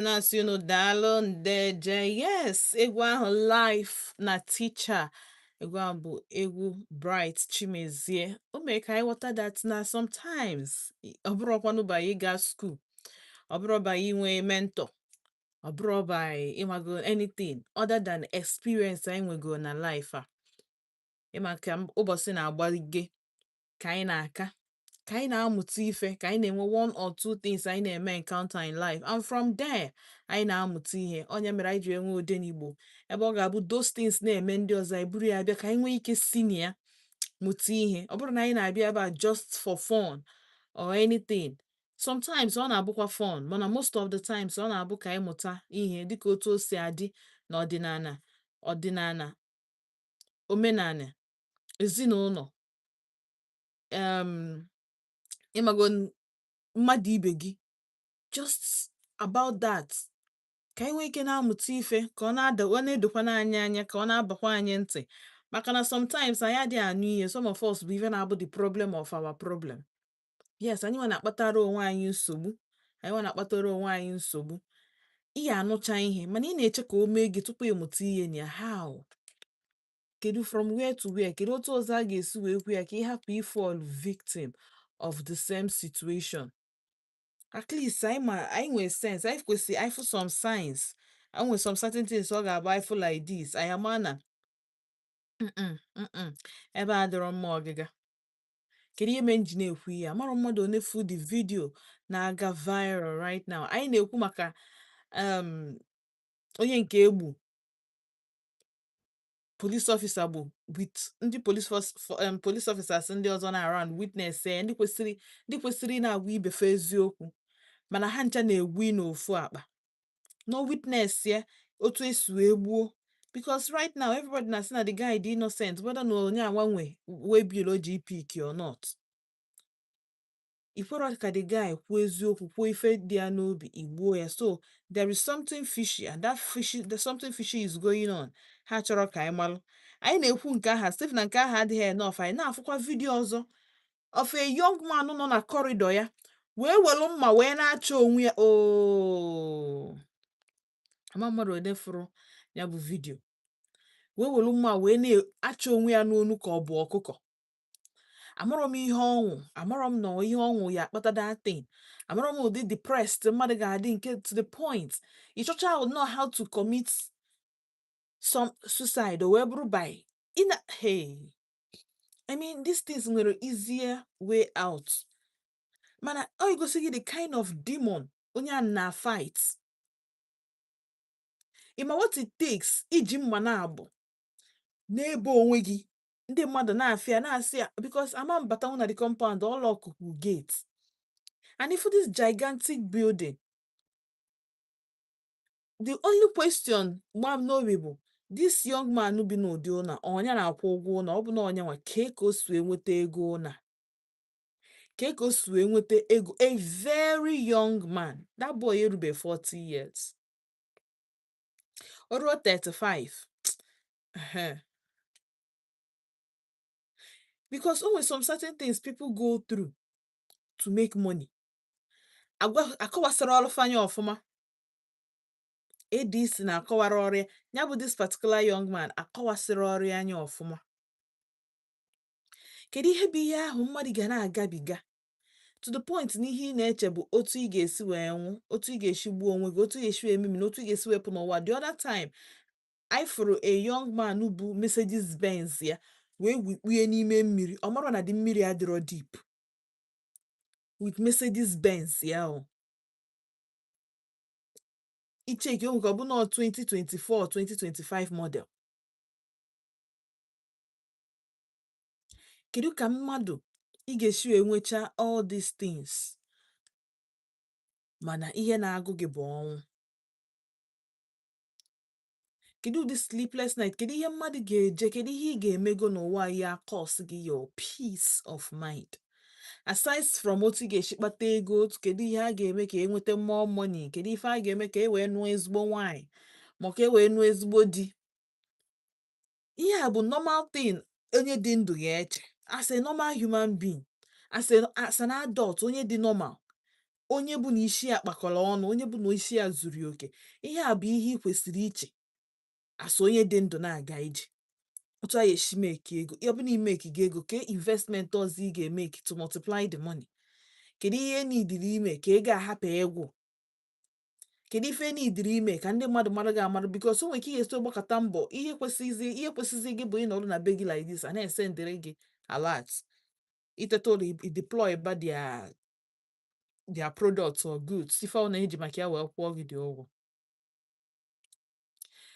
Na-asị unu daalụ, ndeje. Yes, egwu ahụ, Life na Teacher, egwu ahụ bụ egwu Bright Chimezie. O mere ka anyị ghọta that na sometimes ọ bụrụkwanụ by ịga school, ọ bụrụ by inwe mentor, ọ bụrụ by ịmago anything other than experience anyị nwego na life a. Ịma ka ụbọchị na-agbalige, ka anyị na-aka, ka anyị na-amụta ife, ka anyị na-enwe one or two things anyị na-eme encounter in life, and from there anyị na-amụta ihe. Onye mere anyị ji enwe Odenigbo, ebe ọ ga-abụ those things na-eme ndị ọzọ, anyị buru ya bịa ka anyị nwee ike si na ya mụta ihe. Ọ bụrụ na anyị na-abịa ebe a just for fun or anything, sometimes ọ na-abụkwa fun, mana most of the times ọ na-abụ ka anyị mụta ihe, dịka otu o si adị n'ọdịnala, ọdịnala, omenala, ezinụlọ, ịmago mmadụ ibe gị, just about that, ka anyị nwee ike na-amụta ife, ka ọ na-ada, ọ na-edokwana anyị anya, ka ọ na-abakwa anyị ntị, maka na sometimes anyị adịghị anụ ihe. Some of us bụ ife na-abụ the problem of our problem. Yes, anyị nwa na-akpatara onwe anyị nsogbu, anyị nwa na-akpatara onwe anyị nsogbu. Ị ga-anụcha ihe, mana ị na-eche ka o mee gị tupu ịmụta ihe na ya. How? Kedu from where to where? Kedu otu ọzọ a ga-esi wee kwu ya ka ị hapụ fall victim of the same situation? At least anyị ma anyị nwere sense, anyị kwesịrị anyị fụ some signs, anyị nwere some certain things ọ ga-abụ anyị fụ like this, anyị ama na ebe a dịrọ mma ọgịga. Kedu ihe mere m ji na-ekwu ihe a? Mara mmadụ one fu the video na-aga viral right now. Anyị na-ekwu maka onye nke egbu police officer bụ with ndị police force, police officers ndị ọzọ na around witness ya, ndị kwesịrị ị na-agwa ibe fa eziokwu, mana ha ncha na-egwu n'ofu akpa no witness ya otu esi wee gbuo, because right now everybody na-asị na the guy dị innocent, whether na onye anwa nwe wee bill o ji pick or not. Ikwero ka the guy kwuo eziokwu, kwuo ife dị ya n'obi, igbuo ya. So there is something fishy, and that fishy, there's something fishy is going on. Ha chọrọ ka anyị malụ. Anyị na-ekwu nke aha sif na nke ahụ adịghị enough. Anyị na-afụkwa video ọzọ of a young man nọ na corridor ya wee welu mma wee na-achọ onwe ya. Ooo, ama mmadụ one fụrụ ya bụ video, wee welu mma wee na-achọ onwe ya n'onu ka ọ bụ ọkụkọ. Amarọ m ihe ọnwụ, amarọ m na ihe ọnwụ ya akpata that thing. Amarọ m ụdị depressed mmadụ ga-adị nke to the point ị chọcha know how to commit some suicide, o wee bụrụ by ina. Hey, I mean, these things nwere easier way out, mana ọ egosi gị the kind of demon onye a na fight. Ịma what it takes iji mma na-abụ n'ebe onwe gị, ndị mmadụ na-afịa na-asị ya, because ama m batanwu na the compound, all ọkụkụ gate, and if this gigantic building, the only question gba m n'obi bụ, this young man bi n'ụdị ụlọ, ọnya na-akwụ ụgwọ ụlọ? Ọ bụ na ọnya nwa, kee ka o si wee nweta ego ụlọ a? Kee ka o si wee nweta ego? A very young man, that boy erube 40 years, o ruo 35. Ehe. Because o nwere some certain things people go through to make money. Agwa akọwasịrị ọrụ fanya ọfụma. ADC na-akọwara ọrụ ya, ya bụ this particular young man akọwasịrị ọrụ ya anya ọfụma. Kedu ihe bụ ihe ahụ mmadụ ga na-agabiga to the point na ihe ị na-eche bụ otu ị ga-esi wee nwụ, otu ị ga-esi gbuo onwe gị, otu ị ga-esi wee mimi na otu ị ga-esi wepụ n'ụwa? The other time I fụrụ a young man bụ Mercedes Benz ya wee wikpue n'ime mmiri. Ọ mara na dị mmiri adịrọ deep with Mercedes Benz ya. O icheki, o nwere ka ọ bụ nọọ 2024, 2025 model. Kedu ka mmadụ ị ga-esi wee nwechaa all these things, mana ihe na-agụ gị bụ ọnwụ? Kedu ụdị sleepless night? Kedu ihe mmadụ ga-eje? Kedu ihe ị ga-emego n'ụwa ya cost gị your peace of mind, aside from otu ị ga-esi kpata ego? Otu kedu ihe a ga-eme ka e nweta more money? Kedu ife a ga-eme ka e wee nụọ ezigbo nwanyị, ma ọ ka e wee nụọ ezigbo di? Ihe a bụ normal thing onye dị ndụ ga-eche as a normal human being, as an adult, onye dị normal. Onye bụ na isi ya kpakọrọ ọnụ, onye bụ na isi ya zuru oke, ihe a bụ ihe ị kwesịrị iche as onye dị ndụ na-aga ije. Otu a esi make ego, ọ bụ na imake gị ego, ke investment ọzọ ị ga-emake to multiply the money? Kedu ihe nidiri ime ka ego ahapụ egwu? Kedu ife nidiri ime ka ndị mmadụ mara gị amarụ? Because o nwere ike ị ga-esi gbakọta mbọ, ihe kwesịzi gị bụ ịnọrọ na be gị like this a na-esendịrị gị alert, iteta ụlọ, i deploy ba their products or goods, ife ọ na-eji maka ya wee kwụọ gị dị ụgwọ.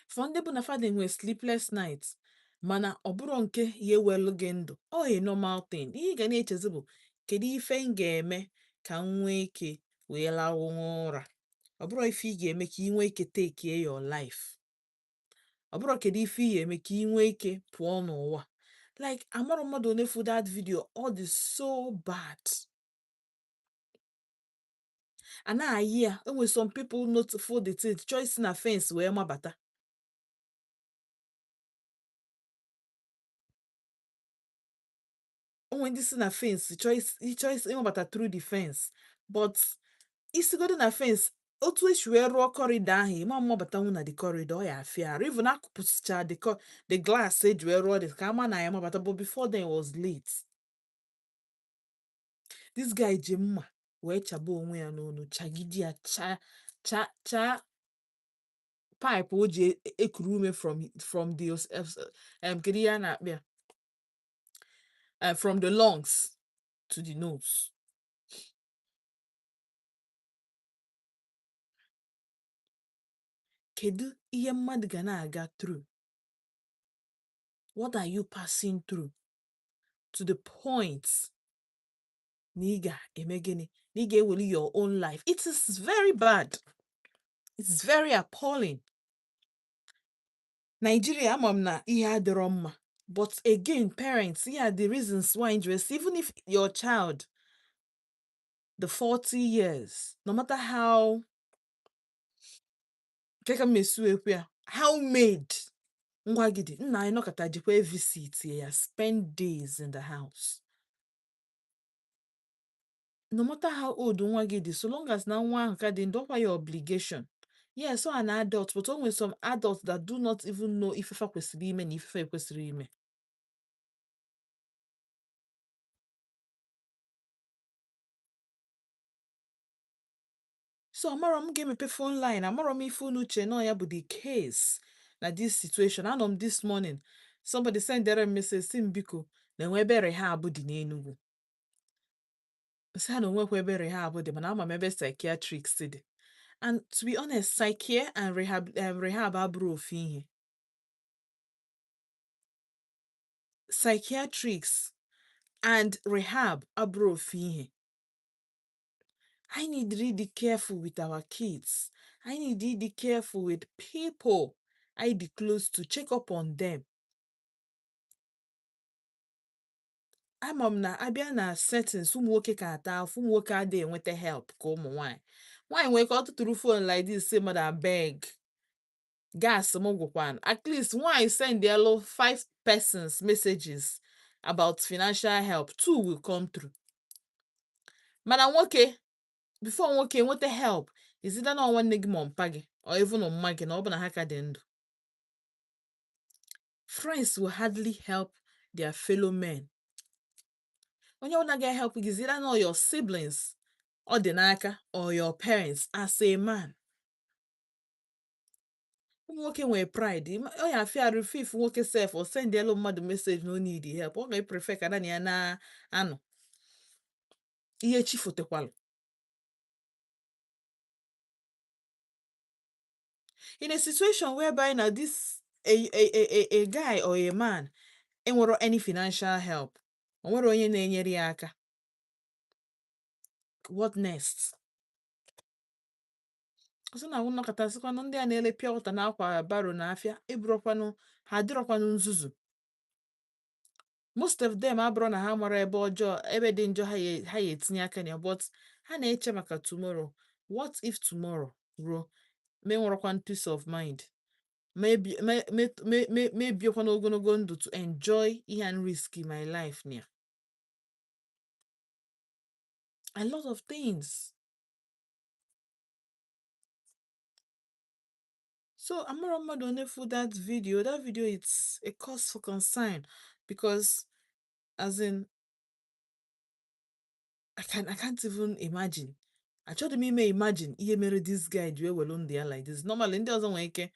For ndị bụ na fada nwee sleepless nights, mana ọ bụrụ nke ya ewelu gị ndụ, ọ a normal thing. Ihe ị ga na-echezi bụ kedu ife m ga-eme ka m nwee ike wee lahụnwa ụra. Ọ bụrụ ife ị ga-eme ka ị nwee ike take your life, ọ bụrụ kedu ife ị ga-eme ka ị nwee ike pụọ n'ụwa. Like, amarọ mmadụ one fu that video, ọ dị so bad. A na-ayị ya, enwe some people not for the thing, choice na fence wee mabata. Onwe ndị si na fence choice ịmabata through the fence, but isigodo na fence, otu esi wee rụọ corridor ahụ, ịma mmabatanwu na the corridor, ọ ya afịa arụ. Even akụpụsịcha the glass eji wee rụọ dị ka ama na ya mabata, but before then it was late. This guy ji mma wee chaba onwe ya n'onu, chagide ya, cha cha cha pipe o ji ekuru ume from the kedu ihe a na-akpọ ya, from the lungs to the nose. Kedu ihe mmadụ ga na-aga through? What are you passing through to the point na ị ga-eme gịnị, na ị ga-eweli your own life? It is very bad, it's very appalling. Nigeria, ama m na ihe adịrọ mma, but again, parents, here are the reasons why interest. Even if your child the 40 years, no matter how nke ka m esi ekwu ya, how made ngwa gị dị, nna anyị nọkọta jikwa visit ya, spend days in the house. No matter how old nwa gị dị, so long as na nwa ahụ ka dị ndụ, ọkwa ya obligation. Yes, so an adult, but o nwere some adults that do not even know ifefa kwesịrị ime na ifefa ekwesịrị ime. So amarọ m, ga-emepe phone line. Amarọ m ife unu uche nọ ya bụ the case na this situation. Anọ m this morning, somebody sendere m message si m biko na enwe ebe rehab dị n'Enugu. Sị ha na onwekwa ebe rehab dị, mana ama m ebe psychiatrics dị. And to be honest, psychiatric and rehab, rehab abụrụ ofu ihe. Psychiatrics and rehab abụrụ ofu ihe. I need to be careful with our kids. I need to be careful with people I be close to. Check up on them. Ama m na abịa na settings ụmụ nwoke ka ata afụ, ụmụ nwoke adịghị enweta help ka ụmụ nwanyị. Nwaanyị nwere ka ọ tụtụrụ phone like this, say, "Mother, abeg, gas m gwụkwan." At least nwaanyị send elu five persons messages about financial help, two will come through. Mana nwoke, before nwoke nweta help, izida na nwanne gị ma mpa gị or even mma gị na ọ bụ na ha ka dị ndụ. Friends will hardly help their fellow men. Onye ọbụla ga-help gị zira na your siblings ọ dị n'aka or your parents. As a man, ụmụ nwoke nwere pride. Ọ ya afịa arụ fif nwoke sef o send elu mmadụ message na o need help. Ọ ga-prefer ka naanị ya na-anọ ihe chifotekwalụ. In a situation whereby na this a guy or a man enwero any financial help, o nwere onye na-enyere ya aka, what next? Ọsọ na nnọkọta sịkwanụ ndị a na-ele pure water na akwa baro na afịa eburokwanụ ha, adịrọkwanụ nzuzu. Most of them abụrụ na ha mara ebe ọjọọ, ebe dị njọ ha ya etinye aka na ya, but ha na-eche maka tomorrow. What if tomorrow ruo ma enwerọkwan peace of mind, mebiekwana ogologo ndụ to enjoy ihe and risk my life na ya, a lot of things. So amarọ mmadụ one fu that video. That video, it's a cause for concern because, as in, I can't even imagine. Achọghị m ime imagine ihe mere this guy ji wee welu ndụ ya like this. Normally ndị ọzọ nwere ike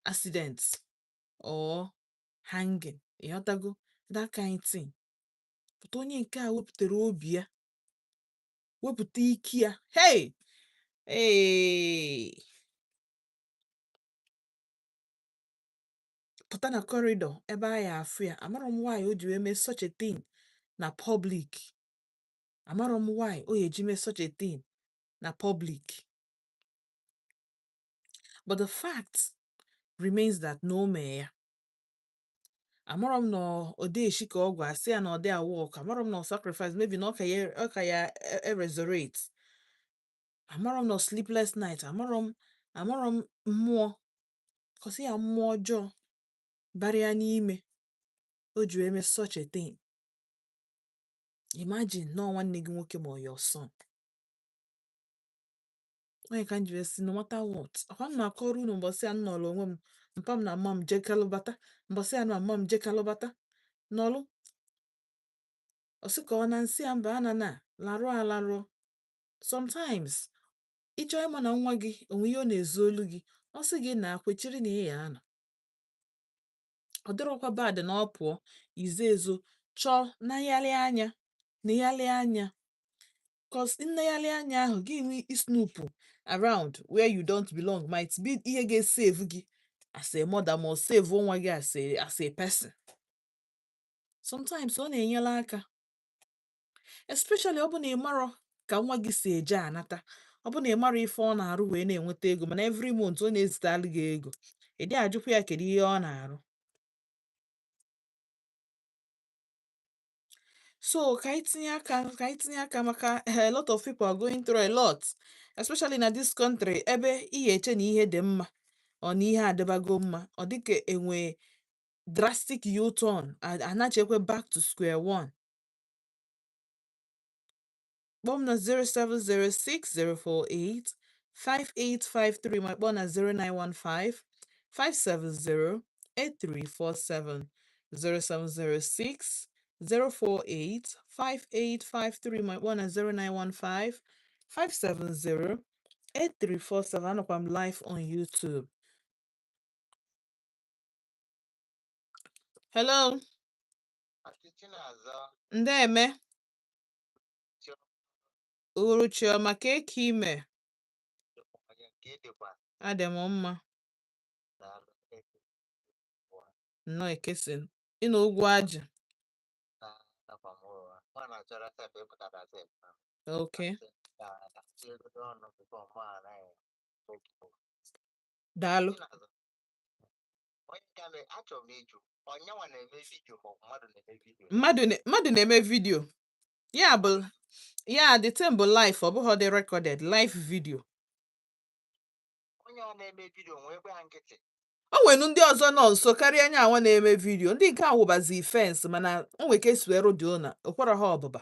accident or hanging, ịghọtago, that kind thing, but onye nke a wepụtara obi ya, wepụta ike ya, hey hey, pụta na corridor ebe a ya afụ ya. Amarọ m why o ji wee mee such a thing na public. Amarọ m why o ya eji mee such a thing na public, but the fact remains that na o mee ya. Amarọ m na ọ deeshi ka ọgwụ asị ya na ọ dị work. Amarọ m na ọ sacrifice, maybe na ọ ka ya resurrect. Amarọ m na ọ sleepless night. Amarọ m mmụọ kọsị ya, mmụọ ọjọọ bara ya n'ime o ji wee mee such a thing. Imagine na ọ nwanne gị nwoke ma ọ your son. Onye ka m ji wee sị, no matter what, ọkwa m na-akọrọ unu mbọsị a m nọrọ onwe m, mpa m na mma m jekalụbata, mbọsị a na mma m jekalụbata nọlụ, ọ sị ka ọ na nsị ya mba ana na larụ alarụ. Sometimes ị chọọ ịma na nwa gị onwe ihe ọ na-ezu olu gị, ọ sị gị na kwechiri na ị ya anọ. Ọ dịrọkwa bad na ọ pụọ izo ezo chọọ nayalị anya neyalị anya, 'cause nneghalị anya ahụ gị nwe snoop around where you don't belong might be ihe ga-esave gị as a mother, ma ọ save nwa gị as a person. Sometimes ọ na-enyere aka, especially ọ bụ na ị marọ ka nwa gị si eje anata, ọ bụ na ị marọ ife ọ na-arụ wee na-enweta ego, mana every month ọ na-ezitalụ gị ego, ị dị ajụkwa ya kedu ihe ọ na-arụ. So ka anyị tinye aka, ka anyị tinye aka, maka a lot of people are going through a lot, especially na this country ebe ị ga-eche na ihe dị mma, ọ na ihe adịbago mma, ọ dịka enwe drastic U-turn, anachekwe back to square one. Kpọọ m na 0706048 5853, ma kpọọ na 0915 570 8347. 0706 048 5853, ma kpọọ na 0915 570 8347. Anọkwa m live on YouTube. Hello. Ndeme. Uhuruchi ọma. Ka eke ime? Adị m mma. Nnọọ, ekesi ị na ụgwọ ajị. Okay, daalụ. Mmadụ na-eme video ya bụ ya, the thing bụ live, ọ bụghị dị recorded live video. O nwere ndị ọzọ nọ nso karịa anya anwa na-eme video. Ndị nke a wụbazi fence, mana o nwere ka esi wee rụ dị ụna okwara ha ọbụba.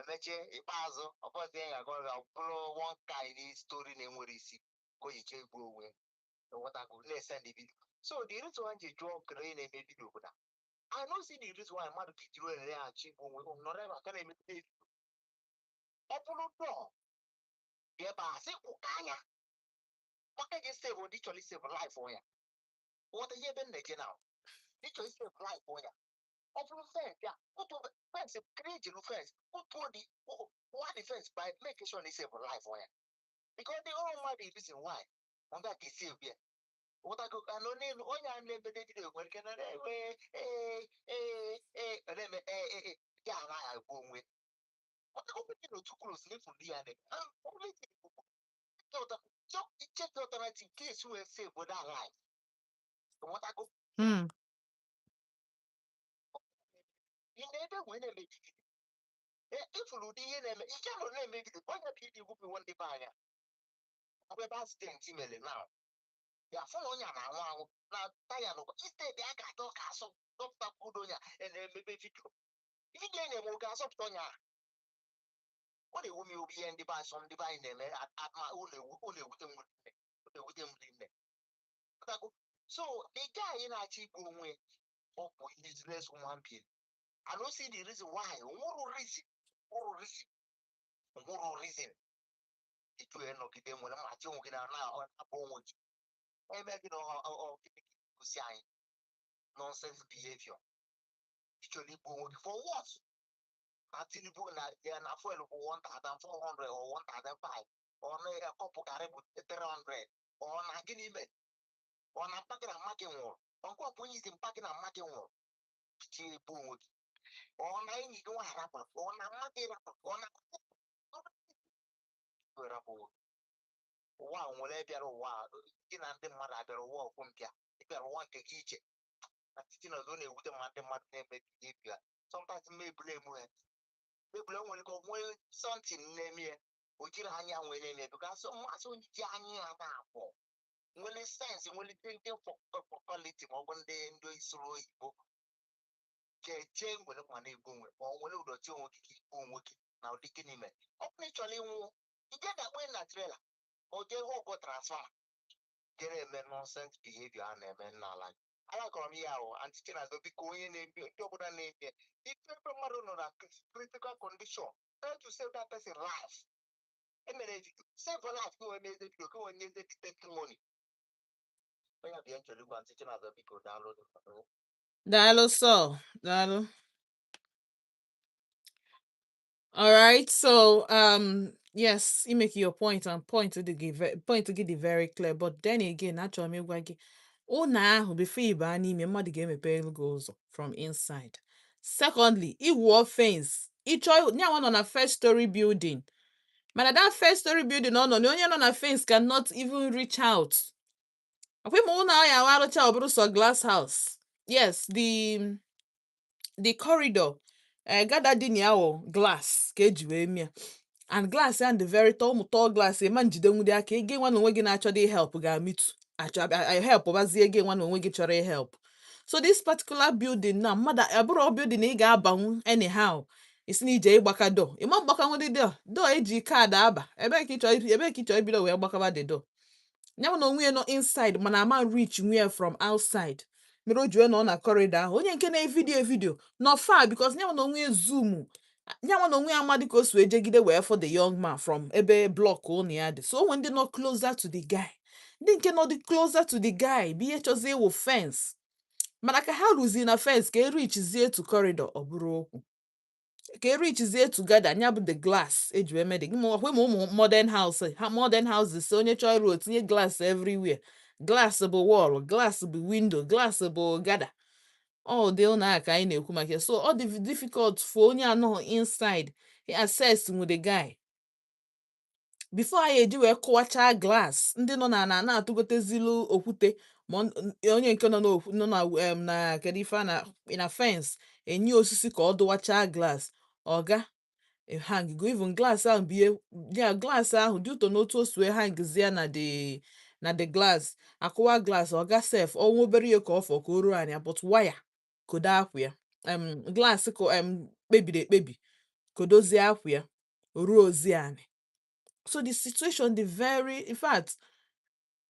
Emechie ikpeazụ, ọbọzi ya ga-agwa gị, ọ bụrụ one kind story na-enwere isi ka o ji chọọ igbu onwe ya. Nghọtago? Na-esend video. So the reason why ji jụọ kedu onye na-eme video bụ na I no see the reason why mmadụ ka jiri ohere ya achọ igbu onwe, nọrọ ebe a ka na-emepụta video. Ọ bụrụ dọọ dị ebe a, sị kwụka anya maka ji save ndị chọrọ isave life ya. Nghọta ihe ebe m na-eje na ndị chọrọ isave life ya. Ọ bụrụ fence ya, kụtuo fence, create fence, kụtuo the wa the fence by make sure na isave life ya, because the whole mmadụ reason why ọ ga ka esi ebi ya. Nghọtago? Anọ n'elu onye a na-emede video nwere ike nọ na-eme ee ee ee, ọ na-eme ee ee ee, ya anaghị agbu onwe. Nghọtago? Onye na otu close n'efu ndị ya na check the alternative case wee save that life. Nghọtago? Ị na-ebe wee na-eme video, ifuru ụdị ihe na-eme ike nọ na-eme video, onye bụ ịdị gwupụ ndị be anya. Ọ bụ ebe accident mere na ya fụ na onye a na-anwụ anwụ na taya nụkwa, instead a ga-atọ ka asọ dọpụta kwudo onye a na-emebe video. Video na-eme oge asọpụta onye a, ọ na-ewu m obi. Ihe ndị be anyị, sọ ndị be anyị na-eme ọ na-ewute m rinne, ọ na-ewute m rinne. Ghọtago? So the guy na-achọ igbu onwe, ọ bụ useless human being. I don't see the reason why. Nwụrụ reason, nwụrụ reason, nwụrụ reason ịchụ ya nọgide nwere mmachi onwe gị na na-abụ onwe gị eme gị na gịnị ka gosi anyị nonsense behavior. Ịchọrọ igbu onwe gị for what? Na Tinubu na ya na fuel bụ 1400 or 1005, ọ na kọpụ garị bụ 300, ọ na gịnị mere? Ọ na mpa gị na mma gị nwụrụ? Ọkwa bụ onye isi mpa gị na mma gị nwụrụ chi egbu onwe gị? Ọ na enyi gị nwa rapụrụ? Ọ na mma gị rapụrụ? Ọ na rapụ onwe gị? Ụwa a nwere bịara, ụwa a, gị na ndị mmadụ abịara ụwa ọkwụ mpịa, ị bịara ụwa nke gị iche na titi na ọzọ na-ewute ma ndị mmadụ na-eme behavior. Sometimes mebule emu ha mebule nwere ka o nwee something na-eme ya, o jiri anya nwee na-eme, because mmasị onye ji anya ya na-abụ nwere sense, nwere thinking faculty, ma ọ bụ ndị sụrụ oyibo ga-eche nwere ma na-egbu onwe, ma ọ nwere ụdọchi onwe gị ka igbu onwe gị na ụdị gịnị mere. Ọ bụrụ na ị chọrọ ịnwụ, ije dakpe na trailer, o jee hụ ọgụ transformer jere eme nonsense behavior a na-eme n'ala. Alakọrọ m ihe ahụ. Aunty Chinazọ, biko, onye na-eme, ndị ọbụla na-eme ife, ebe mmadụ nọ na critical condition, try to save that person life. Emere video, save life ka wee mezie video, ka wee nyezie testimony. Onye bụ ihe nchọrọ igwa Aunty Chinazọ. Biko, daalụ. Daalụ sọ, daalụ. All right. So, yes, you make your point and point to the give point to get it very clear. But then again, achọrọ m ịgwa gị, ụlọ ahụ, before ị baa n'ime, mmadụ ga-emepe gị ụzọ from inside. Secondly, iwuo fence. Ịchọ nyanwa nọ na first story building. Mana that first story building ọ nọ na onye nọ na fence cannot even reach out. Ọkwa ịma ụlọ ahụ ya arụcha, ọ bụrụ sọ glass house. Yes, the corridor gada dị na ya wụ glass ka eji wee mịa, and glass and the very tall, ụmụ tall glass ema njide nwude aka gị nwa na onwe gị na-achọdo help ga-amitụ achọ help bazie gị nwa na onwe gị chọrọ help. So this particular building na mmadụ abụrụ building ị ga-abanwu anyhow. Isi na ije ịgbaka door, ịma mgbakanwu dị door, door eji kaadị aba. Ebe ka ị chọrọ ibido wee gbakaba the door? Ya bụ na onwe ya nọ inside, mana ama reach nwe from outside, mere o ji wee nọ na corridor ahụ. Onye nke na-evideo video nọ far, because ya bụ na onwe ya zoom, ya nwa na onwe ya amadị ka o si wee jegide wee for the young man from ebe block ụnụ ya dị. So onwe ndị nọ closer to the guy, ndị nke nọ dị closer to the guy bụ ihe chọzie ịwụ fence, mana ka ha ruzi na fence ka erichizie to corridor, ọ bụrụ okwu ka erichizie together. Nya bụ the glass eji wee mee dị ma ọkwa ma ụmụ modern house ha, modern houses, onye chọọ ịrụ otinye glass everywhere. Glass bụ wall, glass bụ window, glass bụ gada. Ọ ụdị ụlọ a ka anyị na-ekwu maka ya. So ọ dị difficult for onye anọghị inside he access with the guy before anyị eji wee kụwachaa glass. Ndị nọ na na-atụgotezilu okwute, ma onye nke nọ n'okwu nọ na na kedu ife a na na fence enye osisi ka ọ dụwachaa glass, ọga hang go. Even glass ahụ bụ ihe ya, glass ahụ dị ụtọ n'otu o si wee hangzie na the glass akụwa glass. Ọga sef ọnwa obere ihe ka ọ fọ ka o ruo anya, but waya kodo akwa ya glass ka kpebiri ekpebi. Kodozie akwa ya o ruo ozi anị. So the situation dị very, in fact,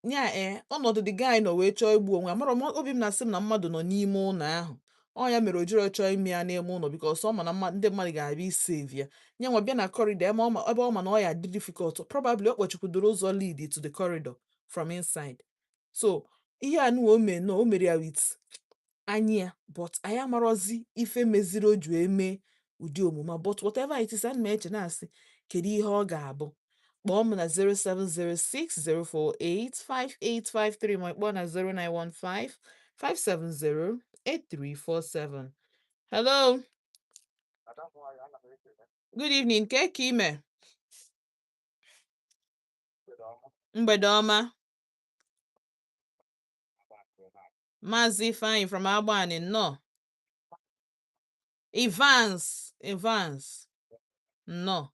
nya ee ọnọdụ the guy nọ wee chọọ igbu onwe ya. Amarọ m, obi m na-asị m na mmadụ nọ n'ime ụlọ ahụ. Ọ ya mere o jiro chọọ ime ya n'ime ụlọ, because ọ ma na ndị mmadụ ga-abịa isave ya. Nye nwa bịa na corridor ebe ọ ma, ebe ọ ma na ọ ya dị difficult. Probably ọ kpọchikwudoro ụzọ lead to the corridor from inside. So ihe a nụwa o mee no, o mere ya with anya ya, but anyị amarọzi ife meziri o ji wee mee ụdị omume a. But whatever it is, ana m eche na-asị, kedu ihe ọ ga-abụ? Kpọọ m na 07060485853, ma ị kpọọ na 09155708347. Hello, good evening. Ke ka ime? Mgbede ọma. Maazị Ifeanyị from Agbani, nnọọ. Evans, Evans, nnọọ.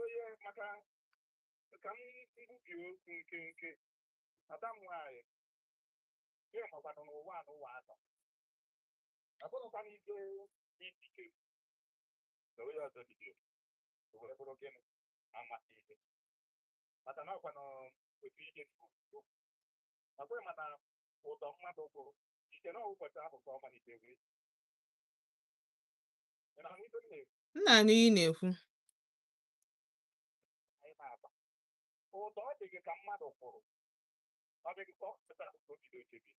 Onye maka ka m mgbubi okwu nkenke, ada m nwaanyị, ihe makwanụ n'ụwa a n'ụwa atọ abụrụkwana ike ikike na onye ọzọ bidoro o wee bụrụ gịnị amasị ihe, maka na ọkwanụ otu ihe si kwuo ọbụghị maka ụdọ mmadụ kwụrụ ike na ụbọchị ahụ ka ọ malitere. Ị na-ahụ ife m na-ekwu? Nna, anụ ị na-ekwu. Anyị na-agba ụdọ, ọ dị gị ka mmadụ kwụrụ, ọ dị gị ka ọ pụtara ka o bido chebe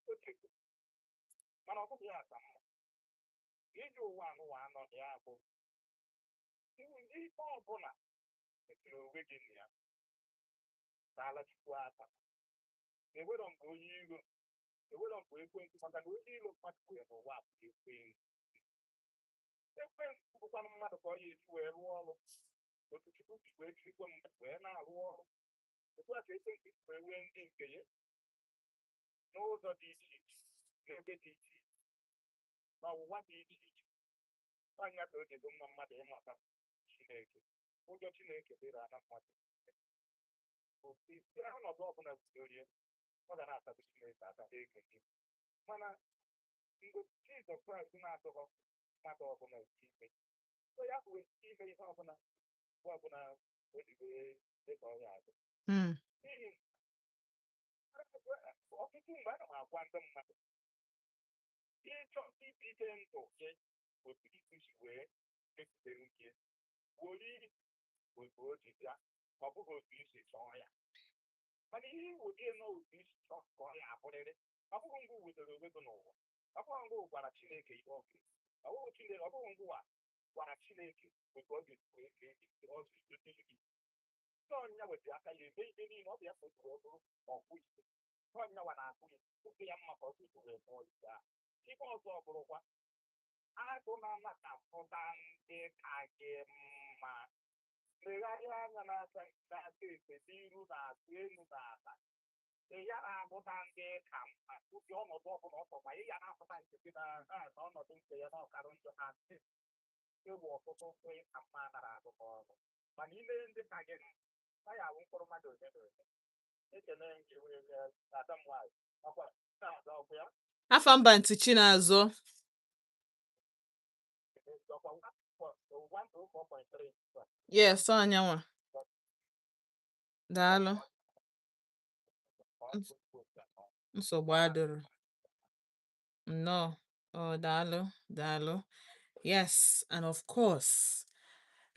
o chebe, mana ọ bụghị ya ka mma iji ụwa anụwa anọ na ya bụ ife ọbụla metụrụ onwe gị na ya taala Chukwu aka. Ewero mgbe onye iro, ewero mgbe ekwensu, maka na onye iro mmadụ nwere n'ụwa bụ ekwensu. Ekwensu bụkwanụ mmadụ ka ọ ya esi wee rụọ ọrụ otu Chukwu si wee jirikwa mmadụ wee na-arụ ọrụ. Otu a ka ekwensu si wee nwee ndị nke ya n'ụzọ dị iche iche, n'ebe dị iche iche, n'ọwụwa dị iche iche. Anya ka o ji dị mma mmadụ ịmata Chineke, ụjọ Chineke dịrị ana mmadụ isi ọnọdụ ọbụla budorie, ọ ga na-asabụ Chineke aka na-ege gị. Mana mgbe Jizọs Kraịst na-atụghọ mmadụ ọbụla ime so ya bụ ime ihe ọbụla mgbe ọbụla o ji wee dị ka ọ ya adị. N'ihi ọtụtụ mgbe ana m agwa ndị mmadụ, ịchọ ibite ndụ gị otu isi si wee mepụtara gị, were otu o ji bịa, ọ bụghị otu isi chọọ ya. Mana ihe iwụdị nọ otu isi chọọ ka ọ ya abụrịrị, ọ bụghị ngwa wutere onwe gị n'ụwa, ọ bụghị ngwa gwara Chineke ihe ọ ga, ọ bụghị Chineke, ọ bụghị ngwa gwara Chineke otu ọ ga-esi wee kee gị, ọ ga-edote gị. Ọnya wetara aka ya eme ihe niile, ọ bụ ya ka o ji wee bụrụ ọkpụ ite. Ọnya wa na-akpụ ya ofe ya mma ka ọ tutu wee kpọọ ite ahụ. Ife ọzọ bụrụkwa agụ na-anakapụta ndị ka gị mma, legharịa anya n'aka n'aka ekpe, n'iru na azụ, elu na ala, ị ya na-agụta ndị ka mma. Ụdị ọnọdụ ọbụla ọ sọkwa ị ya na-apụta nke gị na ha na ọnọdụ nke ya na ọkara njọ ha ewu ọtụtụ ndị ka mma nara agụkọ ọnụ, mana ime ndị ka gị na ya awụ mkpụrụ mmadụ ole na ole. Ekene gị wee ada m nwaanyị ọkwa na-aza ọkwa ya. Afa mba ntị Chinazọ. Ọkwa 104.3. Yes, ọnyanwa. Daalụ. Nsogbu adịrọ. Nnọọ. Oh, daalụ, daalụ. Yes, and of course,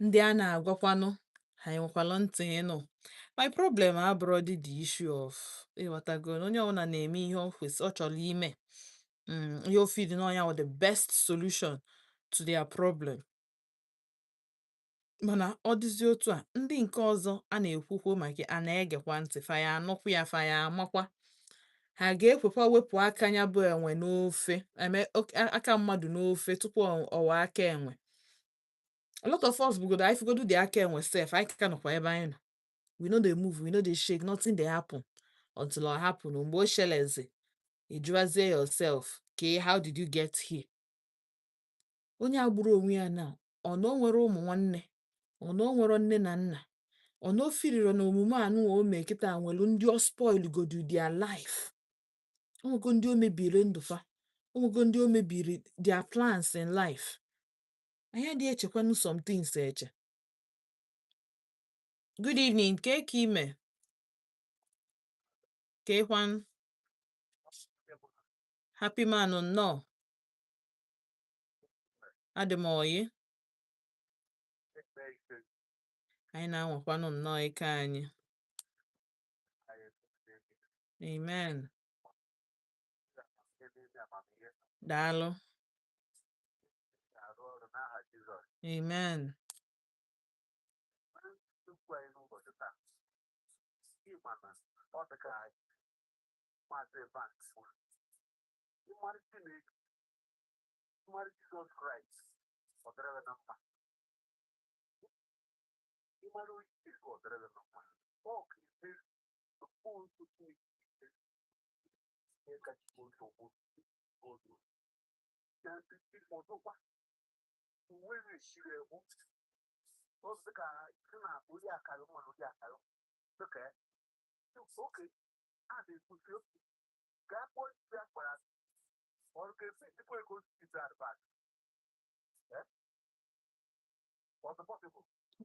ndị a na-agwakwanụ ha enwekwalụ ntị ịnụ. My problem abụrọ dị the issue of, ịghọtago, na onye ọbụla na-eme ihe o kwesị ọ chọrọ ime, ihe o feel na ọnya wụ the best solution to their problem. Mana ọ dịzi otu a, ndị nke ọzọ a na-ekwukwo maka a na-egekwa ntị, fa ya anụkwu ya, fa ya amakwa, ha ga-ekwekwa wepụ aka ya bụ enwe n'ofe eme aka mmadụ n'ofe tupu ọ ghọọ aka enwe. A lot of us bugodo anyị fugodo dị aka enwe sef, anyị ka nọkwa ebe anyị nọ. We no dey move, we no dey shake, nothing dey happen until ọ happen. Mgbe o shelezi Ị jụwazie yourself, ke how did you get here? Onye a gburu onwe ya na ọ na o nwere ụmụ nwanne, ọ na o nwere nne na nna, ọ na o firiro na omume anụ o mee kịta nwere ndị ọ spoil godu their life. Onwego ndị o mebiri ndụ fa, onwego ndị o mebiri their plans in life. Anyị adịghị echekwanụ some things eche. Good evening, ke ka ime? Kekwan? Happy man, nnọọ. Adị m oyi. Anyị na-anwakwanụ nnọọ ike anyị. Amen. Daalụ. Amen.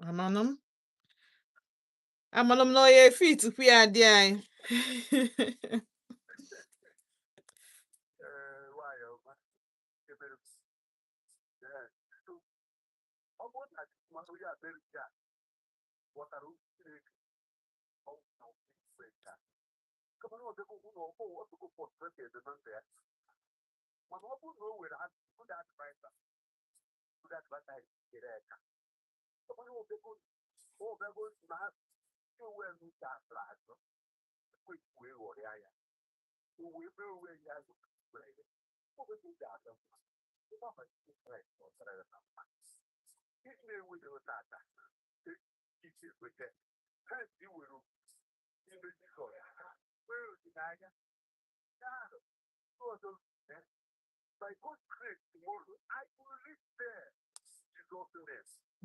Amanụ m, amanụ m na ọ ya efe itupu ya adị anyị.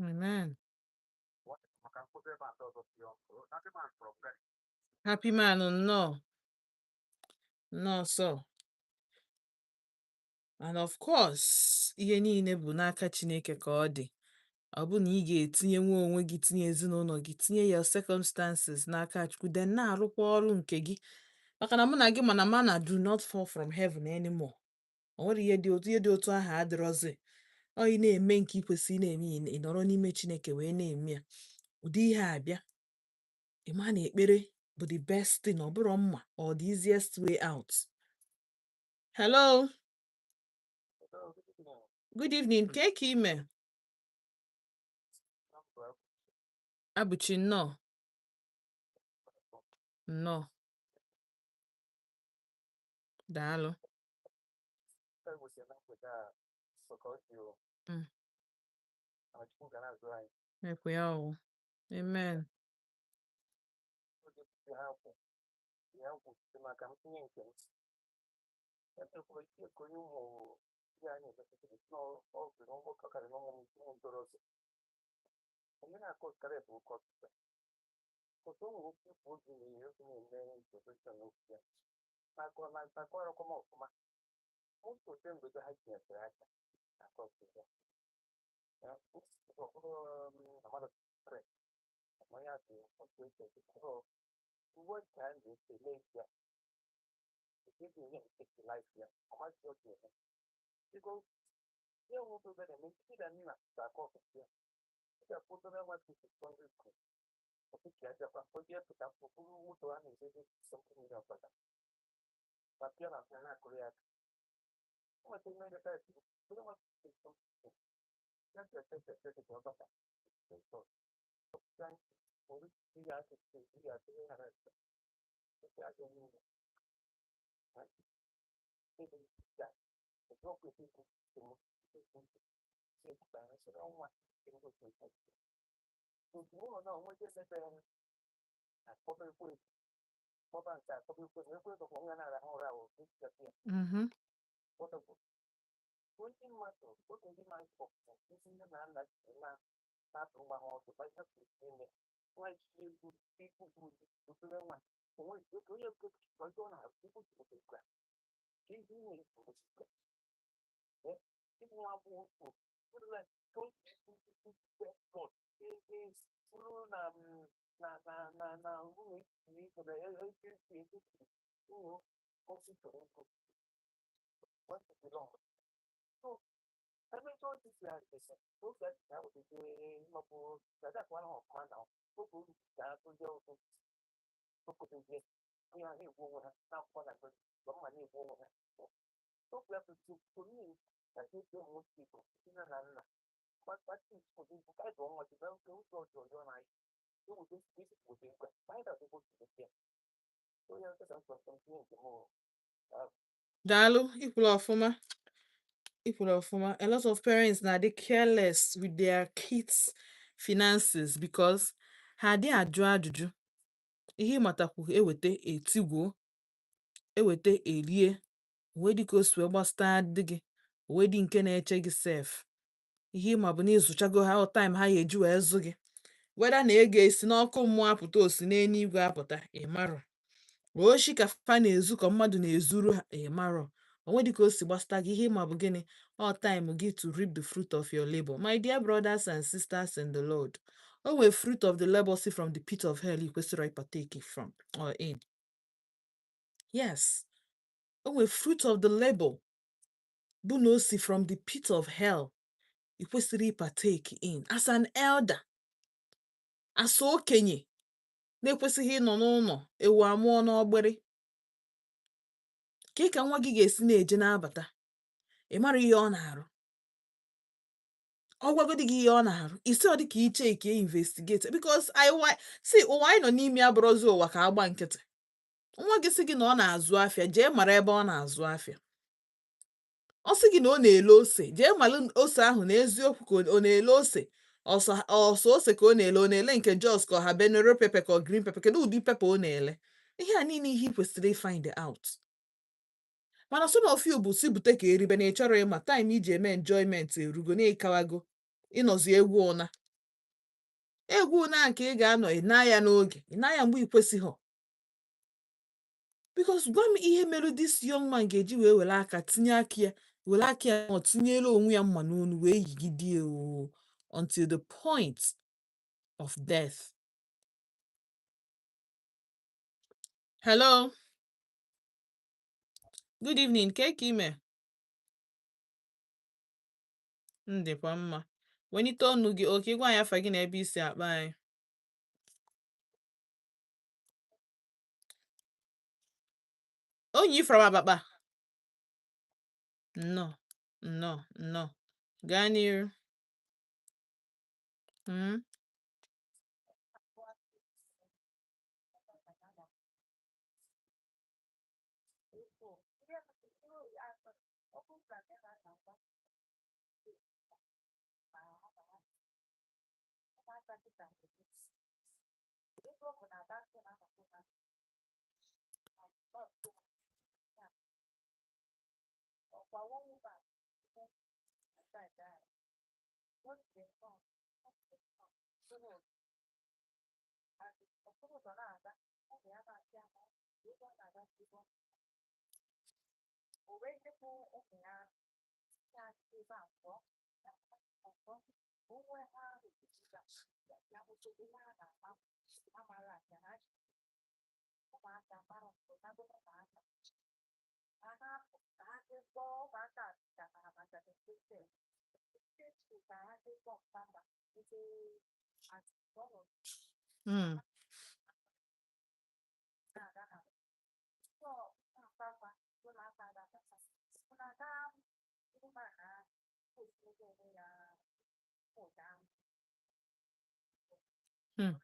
Amen. Happy man, nnọọ. Nnọọ sọ. And of course, ihe niile bụ n'aka Chineke ka ọ dị. Ọ bụ na ị ga-etinye nwa onwe gị, tinye ezinụlọ gị, tinye your circumstances n'aka Chukwu, then na-arụkwa ọrụ nke gị, maka na mụ na gị mana mana do not fall from heaven anymore. O nwere ihe dị otu, ihe dị otu ahụ adịrọzi. Ọ ị na-eme nke ị kwesịrị na-eme, ị nọrọ n'ime Chineke wee na-eme ya. Ụdị ihe a bịa, ị ma na ekpere bụ the best thing, ọ bụrụ mma or the easiest way out. Hello, good evening, ke ka ime? Abụchi, nnọọ. Nnọọ. Daalụ. Ekwe ya ọwụ. Amen. Mhm. Daalụ, ikwuru ọfụma, ikwuru ọfụma. A lot of parents na-adị careless with their kids' finances because ha adị ajụ ajụjụ. Ihe ịmatakwu eweta etigwuo, eweta erie, wee dị ka o si wee gbasata dị gị, wee dị nke na-eche gị sef. Ihe ịma bụ na ịzụchago ha ọ time ha ga-eji wee zụ gị. Whether na ego esi n'ọkụ mmụọ apụta o si n'eluigwe apụta, ị marọ. Oshi ka fa na-ezu ka mmadụ na-ezuru ha, ị marọ. Onwe dị ka o si gbasata gị, ihe ịma bụ gịnị? All time gị to reap the fruit of your labor. My dear brothers and sisters in the Lord, o nwere fruit of the labor si from the pit of hell ị kwesịrị partake from or in. Yes, o nwere fruit of the labor bụ na o si from the pit of hell ị kwesịrị partake in. As an elder, as okenye na-ekwesịghị ịnọ n'ụlọ ewu amụọ n'ọgbịrị, ka nwa gị ga-esi na-eje na-abata, ị mara ihe ọ na-arụ. Ọ gwagodi gị ihe ọ na-arụ, isi ọ dị ka iche ka e investigate because I see ụwa anyị nọ n'ime abụrụzi ụwa ka agba nkịtị. Nwa gị sị gị na ọ na-azụ afịa, jee mara ebe ọ na-azụ afịa. Ọ sị gị na ọ na-ele ose, jee mara ose ahụ na eziokwu ka ọ na-ele ose. Ọsọ ọsọ ose ka ọ na-ele, ọ na-ele nke Jos ka ọ habanero pepper ka ọ green pepper, kedu ụdị pepper ọ na-ele? Ihe a niile ihe ị kwesịrị find out. Mana some of you bụ si bute ka eribe na ị chọrọ ịma time iji eme enjoyment erugo na ịkawago ịnọzi egwu ụna egwu ụna nke ị ga-anọ ị na ya n'oge, ị na ya mgbe ị kwesịghị. Because gwa m ihe mere this young man ga-eji wee were aka tinye aka ya, were aka ya ọ tinyere onwe ya mma n'onu wee yigide o until the point of death. Hello, good evening. Ke ka ime? M dịkwa mma. Welite ọnụ gị oke gwa anyị afa gị na ebe isi akpa anyị. Onyi from Abakpa. Nnọọ, nnọọ, nnọọ. Gaa n'iru. Mm. Mm. Mm.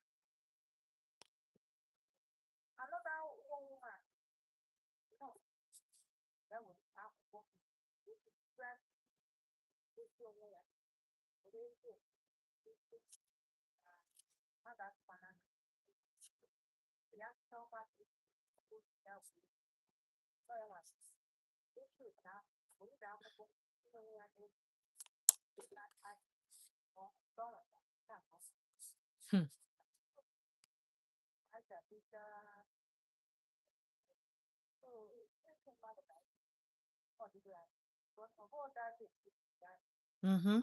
Mhm.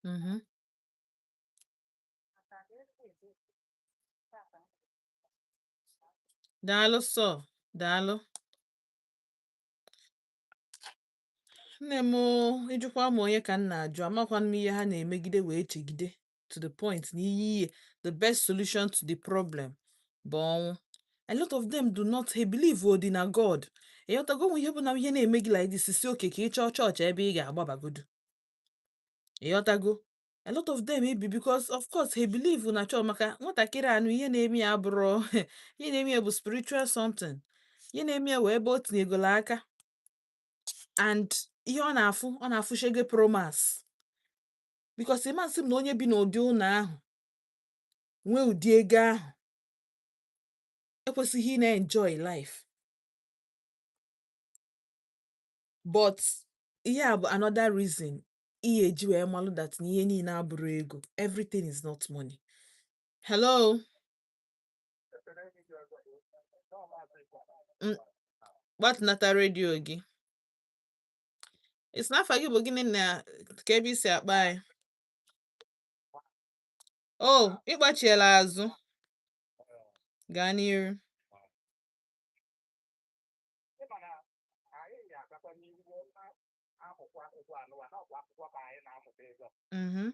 Mhm. Daalụ sọ, daalụ. Nne m ịjụkwa m onye ka m na-ajụ, amakwanụ m ihe ha na-emegide wee chegide to the point na ihe the best solution to the problem bụ ọnwụ. A lot of them do not, ha believe odi na God. Ịghọtago? Nwe ihe bụ na ihe na-eme gị like this, si oke ka ị chọọ chọọchị ebe ị ga-agbabagodu. Ịghọtago? A lot of them ebi because of course ha believe na chọọ, maka nwatakịrị anụ ihe na-eme ya abụrụ ihe na-eme ya bụ spiritual something. Ihe na-eme ya wee ebe o tinyegolo aka and ihe ọ na-afụ, ọ na-afụ shege promise, because ịma nsị m na onye bi n'ụdị ụlọ ahụ nwee ụdị ego ahụ ekwesịghị ị na-enjoy life. But ihe a bụ another reason ihe eji wee malụ that na ihe niile abụrụ ego. Everything is not money. Hello. Gbatịnata redio gị. Isi n'afa gị bụ gịnị na ka ebe isi akpa anyị? Oh, ịgbachiela azụ. Gaa n'iru. Mhm.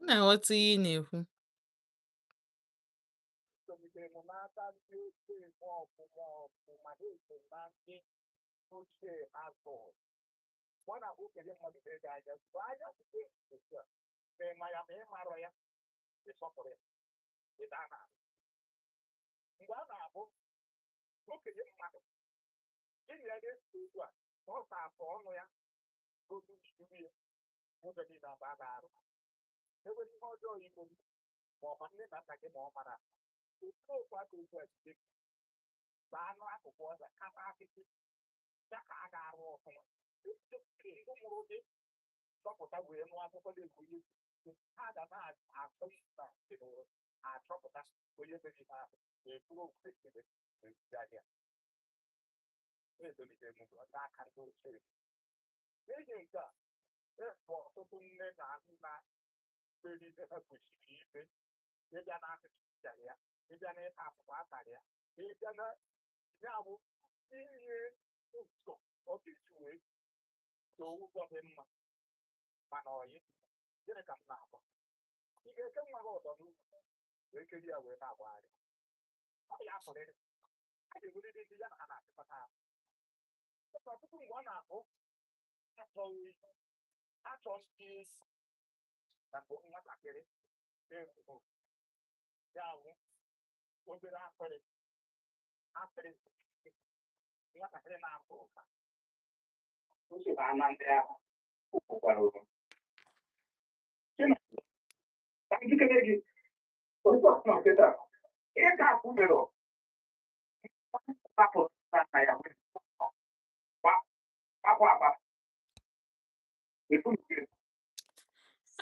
M na-aghọta ihe ị na-ekwu.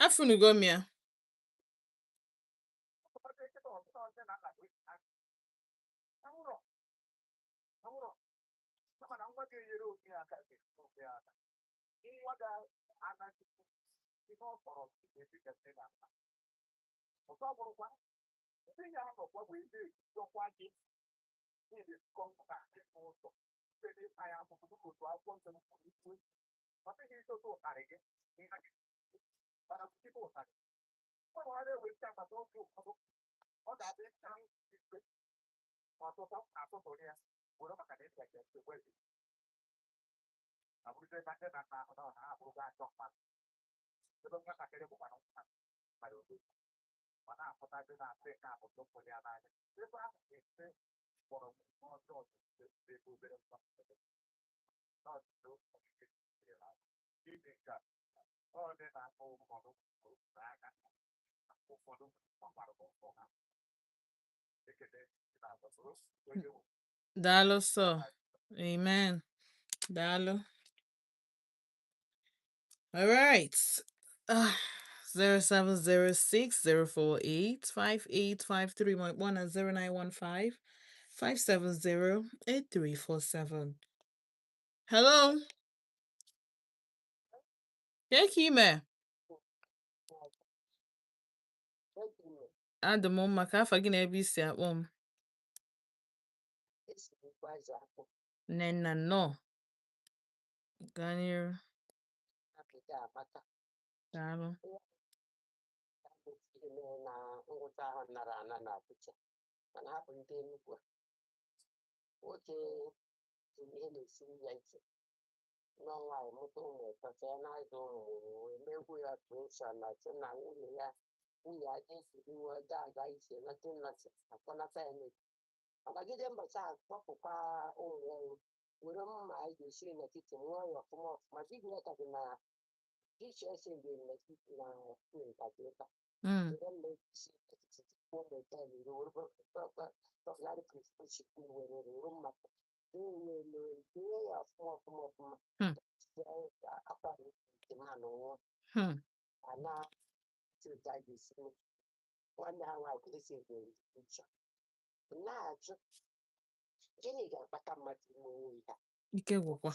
Afụnugo m ya. Daalụ sọ. Amen. Daalụ. All right. Uh, 0706 048 5853 1 and 0915 570 8347. Hello. Keke ime. Adị m mma ka afa gị na ebe isi akpọ m. Nnenna nnọọ. Gaa n'iru. Daalụ. Mm. Hmm. Hmm. Ike gwụkwa.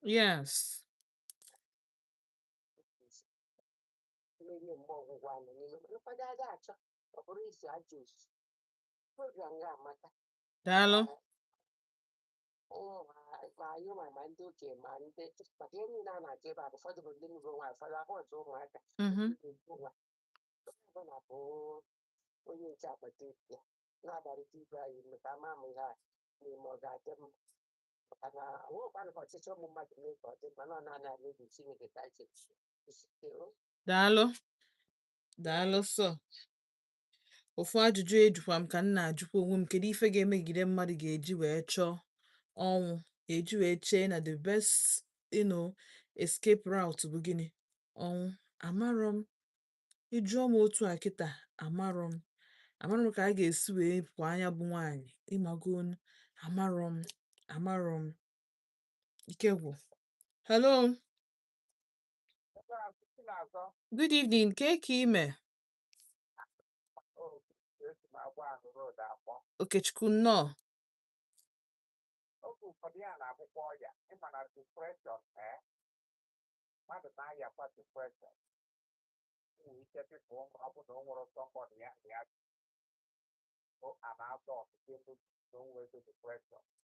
Yes. Daalụ. Mhm. Daalụ. Daalụ sọ. Ofu ajụjụ ejukwa m ka m na-ajụkwa onwe m, kedu ife ga-emegide mmadụ ga-eji wee chọọ ọnwụ, ga-eji wee chee na the best escape route bụ gịnị? Ọnwụ. Amarọ m. Ịjụọ m otu a kịta, amarọ m. Amarọ m ka a ga-esi wee pụọ anya bụ nwaanyị ịmago onu. Amarọ m. Amarọ m. Ike gwụ. Hello. Good evening. Ke ka ime? Okechukwu nnọọ.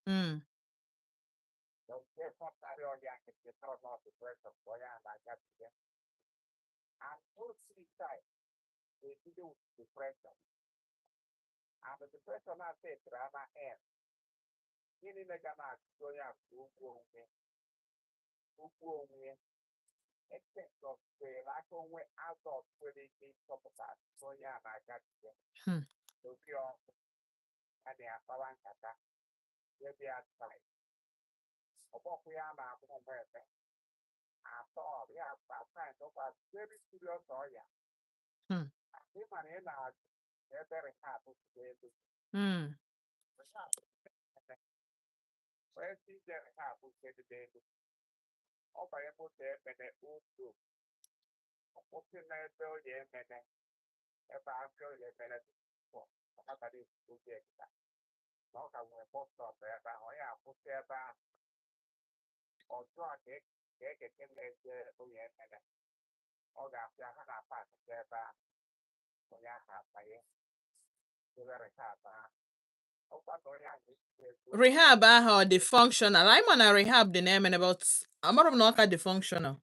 Mm. Hmm. Hmm. Hmm. Rehab ahụ ọ dị functional? Anyị ma na rehab dị na-emene, but amarọ m na ọ ka dị functional.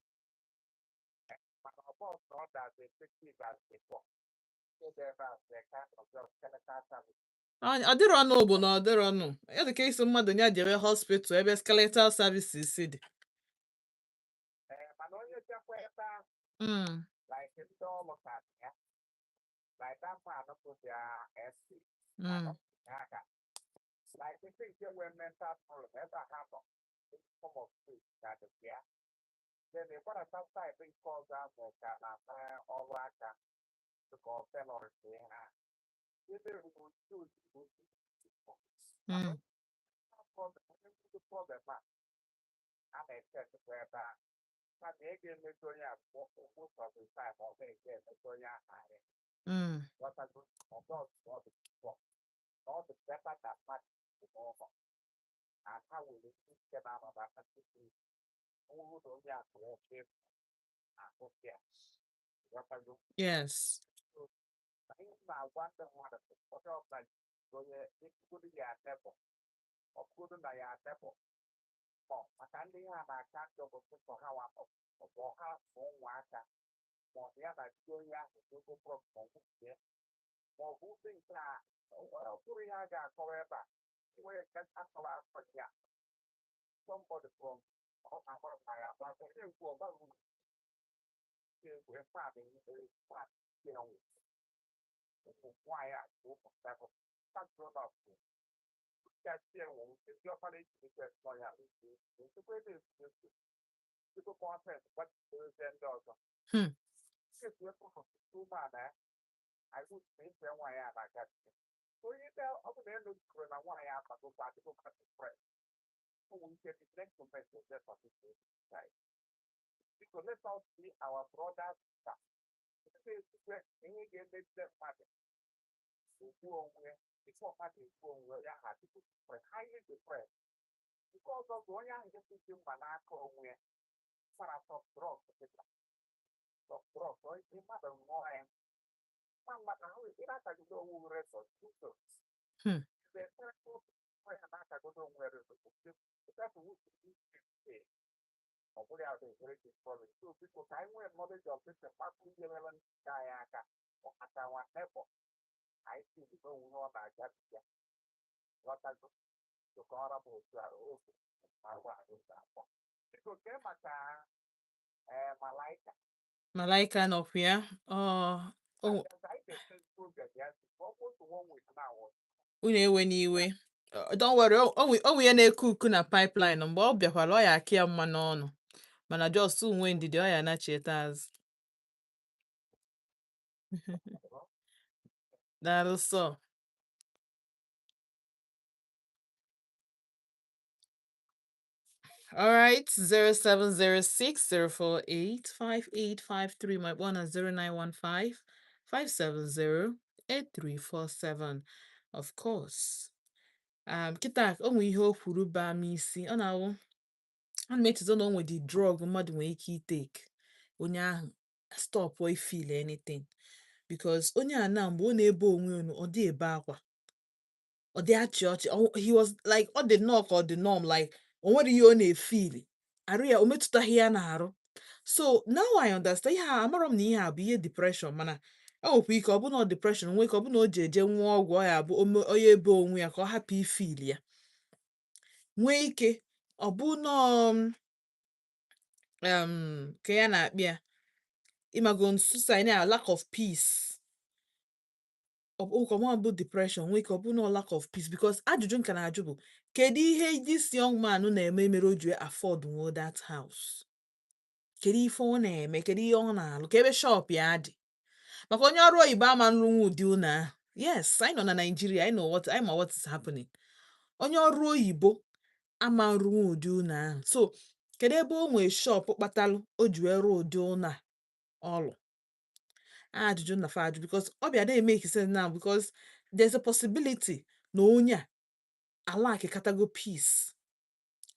Ọ dịrọ ọnụ bụ na ọ dịrọ ọnụ ya dị ka isi mmadụ ya jebe hospital ebe skeletal services dị. Mm. Mm. Mm. Mm. Yes. Hmm. Hmm. Malaika nọkwa ya. Ọ o- unu ewe n'iwe. Don't worry, o nwe ihe na-eku uku na pipeline mgbe ọ bịakwara ọ ya akị ya mma n'ọnụ, mana just nwe ndidi, ọ ya anachieta azụ. Daalụ sọ. All right, 0706 048 5853. My one at 0915 570 8347. Of course. Kịta o nwee ihe o kwuru baa m isi, ọ na-awụ ana m echezo na o nwere the drug mmadụ nwere ike itake onye ahụ stop or feel anything, because onye a na mgbe ọ na-ebe onwe unu, ọ dị ebe akwa, ọ dị achị ọchị. He was like, ọ dị nnọọ ka ọ dị numb, like O nwere ihe ọ na-efili arụ ya, o metụtaghị ya n'arụ. So now I understand ihe a. Amarọ m na ihe a bụ ihe depression, mana o nwekwa ike ọ bụ na ọ depression nwee ike ọ bụ na o ji eje nwụọ ọgwụ ọ ya bụ onye ebe onwe ya ka ọ hapụ ifili ya. Nwee ike ọ bụ nọọ ka ya na-akpị ya ịmago suicide na lack of peace. Ọ bụ ka ọ bụ depression, nwee ike ọ bụ na lack of peace, because ajụjụ nka na-ajụ bụ kedu ihe this young man na-eme mere o ji afford nwo that house? Kedu ife ọ na-eme? Kedu ihe ọ na-alụ? Ka ebe shop ya dị? Maka onye ọrụ oyibo ama nrụnwu ụdị ụlọ ahụ. Yes, anyị nọ na Nigeria, anyị know what anyị ma, what is happening. Onye ọrụ oyibo ama nrụnwu ụdị ụlọ ahụ. So kedu ebe o nwee shop kpatalụ o ji wee rụọ ụdị ụlọ a ọlụ? Ajụjụ na fa ajụ, because ọ bịa na-emeke sense now, because there's a possibility na onye a alack katago peace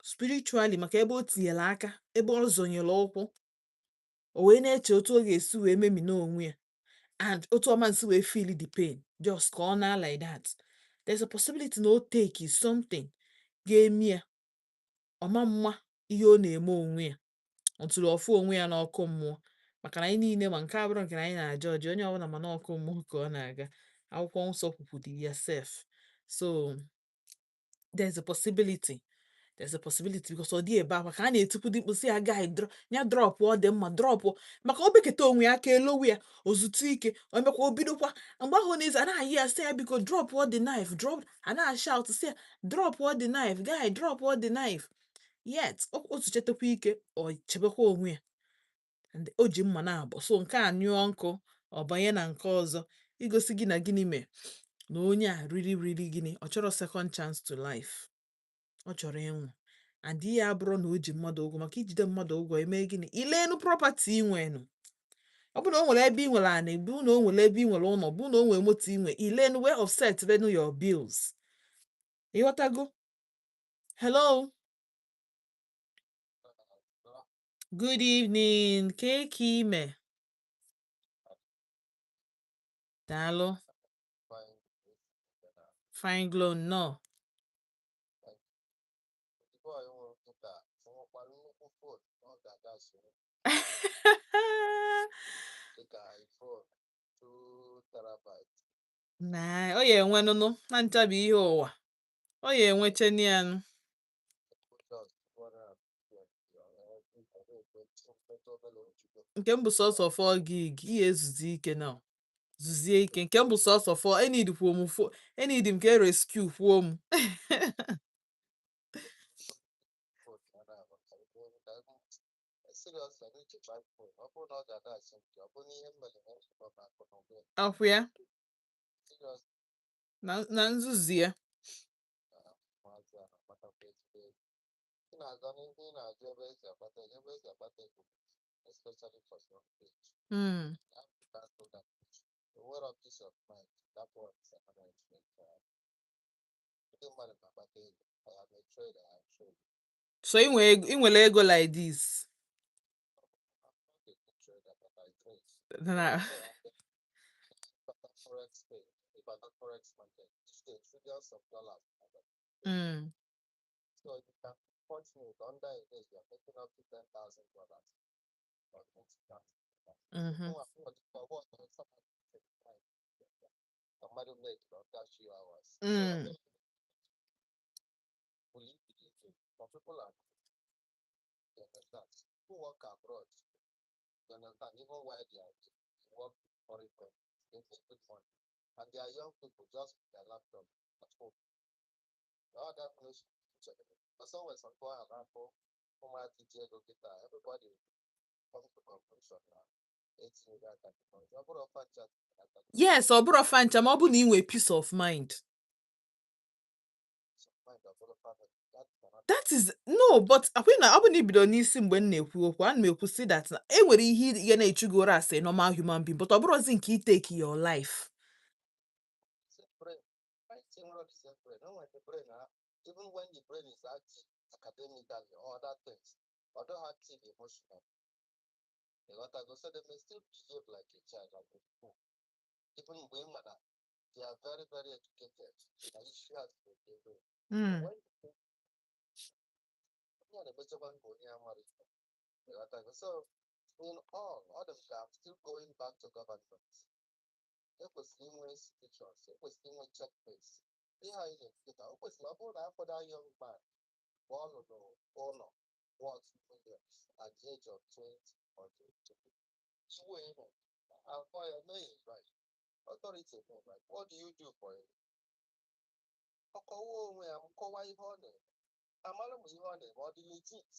spiritually, maka ebe o tinyere aka, ebe ọ zọnyere ụkwụ, o wee na-eche otu ọ ga-esi wee memina onwe ya and otu ọma nsi wee feel the pain, just ka ọ na like that. There's a possibility na o take something ga-eme ya ọma mma ihe ọ na-eme onwe ya until ọ fụ onwe ya n'ọkụ mmụọ, maka na anyị niile ma nke abụrụ nke na anyị na-aja ọjị onye ọbụla ma n'ọkụ mmụọ ka ọ na-aga. Akwụkwọ nsọ kwukwudi ya sef. So there's a possibility because ọ dị ebe akwa ka a na-etukwudi mkpu sị ya guy ya drop, ọ dị mma drop, maka o beketa onwe ya aka elowu ya ozute ike o mekwa o bidokwa mgbe ahụ na-eze a na-ayị ya sị ya biko drop all the knife, drop. A na-shout sị ya drop all the knife, guy, drop all the knife. Yet o zuchetakwa ike, o chebekwa onwe ya and o ji mma na-abọ. So nke a nyụọ nkụ, ọ banye na nke ọzọ, igosi gị na gịnị mee na onye a riri riri gịnị, ọ chọrọ second chance to life, ọ chọrọ ịnwụ. And ihe abụrụ na o ji mmadụ ụgwọ, maka ijide mmadụ ụgwọ eme gịnị? Ilenu property inwenu, ọ bụ na o nwere ebe ị nwere anị, bụ na o nwere ebe ị nwere ụlọ, bụ na o nwere moto inwe, ilenu wee offset benu your bills. Ịghọtago? Hello, good evening. Ka ime? Daalụ. Fine glow nnọọ. Boy nwụrụ kịta o nwekwara nnukwu phone ọ ga-adasị dịka iPhone 2 terabyte. Na ọ ya enwe nụnụ na ncha bụ ihe ụwa ọ ya enwecheni ya nụ. Just 150 obere ojugo. Nke m bụ sọsọ 4 gig, ihe ezuzi ike na zuzie ike. Nke m bụ sọsọ 4, enid kwuo m 4, enid m ka e rescue kwuo m. Phone ya na-abụ seriously, I need to buy phone. Ọ bụrụ na ọ ga-adasị nke ọ bụrụ na ihe m mere na nzukọ na akụ na ụba. Akwụ ya. Serious. Na nzuzu ya. Na ụmụazị a na-akpatakwa ezigbo ego. Ị na-aga n'ihu, ị na-ajụ ebe esi akpata ego, ebe esi akpata ego, especially for some age. That so that nwere peace of mind, that one is another issue. Ndị mmadụ na-akpata ego. I am a trader, I trade. So ị nwere ego, ị nwere ego like this? I'm not a good trader, but I trade. Na So I forex trade, ịbata forex market, it's the trillions of dollars. So you can punch me with under a day, you are making up to $10,000 or $20,000. Somebody make under few hours. So will you believe it? Some people are, you understand, who work abroad, you understand, even while they are they work in foreign countries, they make good money. And they are young people just with their laptop at home. All that notion, but somewhere, some point around ụmụaka ji ego kịta, everybody come to conclusion na etinyego aka, because ọ bụrụ ọfa ncha aka. Yes, ọ bụrụ fancha, ma ọ bụ na ị nwee peace of mind. Peace of mind, ọ bụrụ family, that cannot. That is no, but akwụ na ọ bụ na ibido n'isi mgbe m na-ekwu okwu, ana m ekwu si that na e nwere ihe ị ga na-echugoro as a normal human being, but ọ bụrụzi nke i take your life. Same brain, right? Same the same brain. No, when the brain, even when the brain is active academically or other things, although active emotionally, you got to go, so they may still behave like a child, like a fool. Even women, they are very, very educated. The issue has been. So when Na-emechakwa nke onye ya mara ife. Ịghọtago? So in all, ọ dị m ka I'm still going back to government. Ekwesịrị inwe institutions, ekwesịrị inwe checkpoints. Ihe anyị na-ekwu, o kwesịrị, ọ bụrụ na afọdụ young man mgbe ọ lụrụ ụlọ worth millions at the age of 20 or 22, iwe ịhụ afọ ya mee right authority mee right, what do you do for him? Ọ kọwa onwe ya, nkọwa ihe ọ na-eme, amara m ihe ọ na-eme, ọ dị legit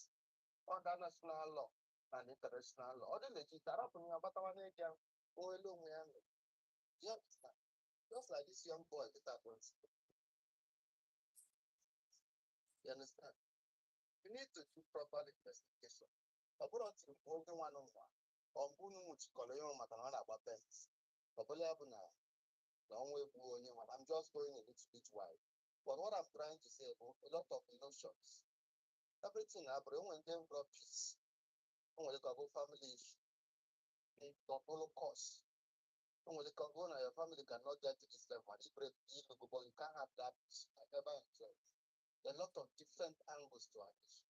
under national law and international law, ọ dị legit, arapụ ya gbatawa n'ego ya, onwere onwe ya nọ. Do you understand? Just like this young boy kịta kwesị. You understand? You need to do proper investigation. Ọ bụrụ otu mgbe oge nwa nwa ọ mbụ unu nwụchikọrọ ya maka na ọ na-agba pent, ọ bụla ya bụ na ọnwa egbughị onye nwa. I'm just going a little bit wide. But what I'm trying to say bụ a lot of notions. Everything abụrụ enwe ndị brought peace. O nwere ka ọ bụ family issue. Ọ bụrụ cause. O nwere ka ọ bụrụ na your family cannot get to this level and break ilugo, but you can't have that peace. I never enjoy it. There are a lot of different angles to an issue.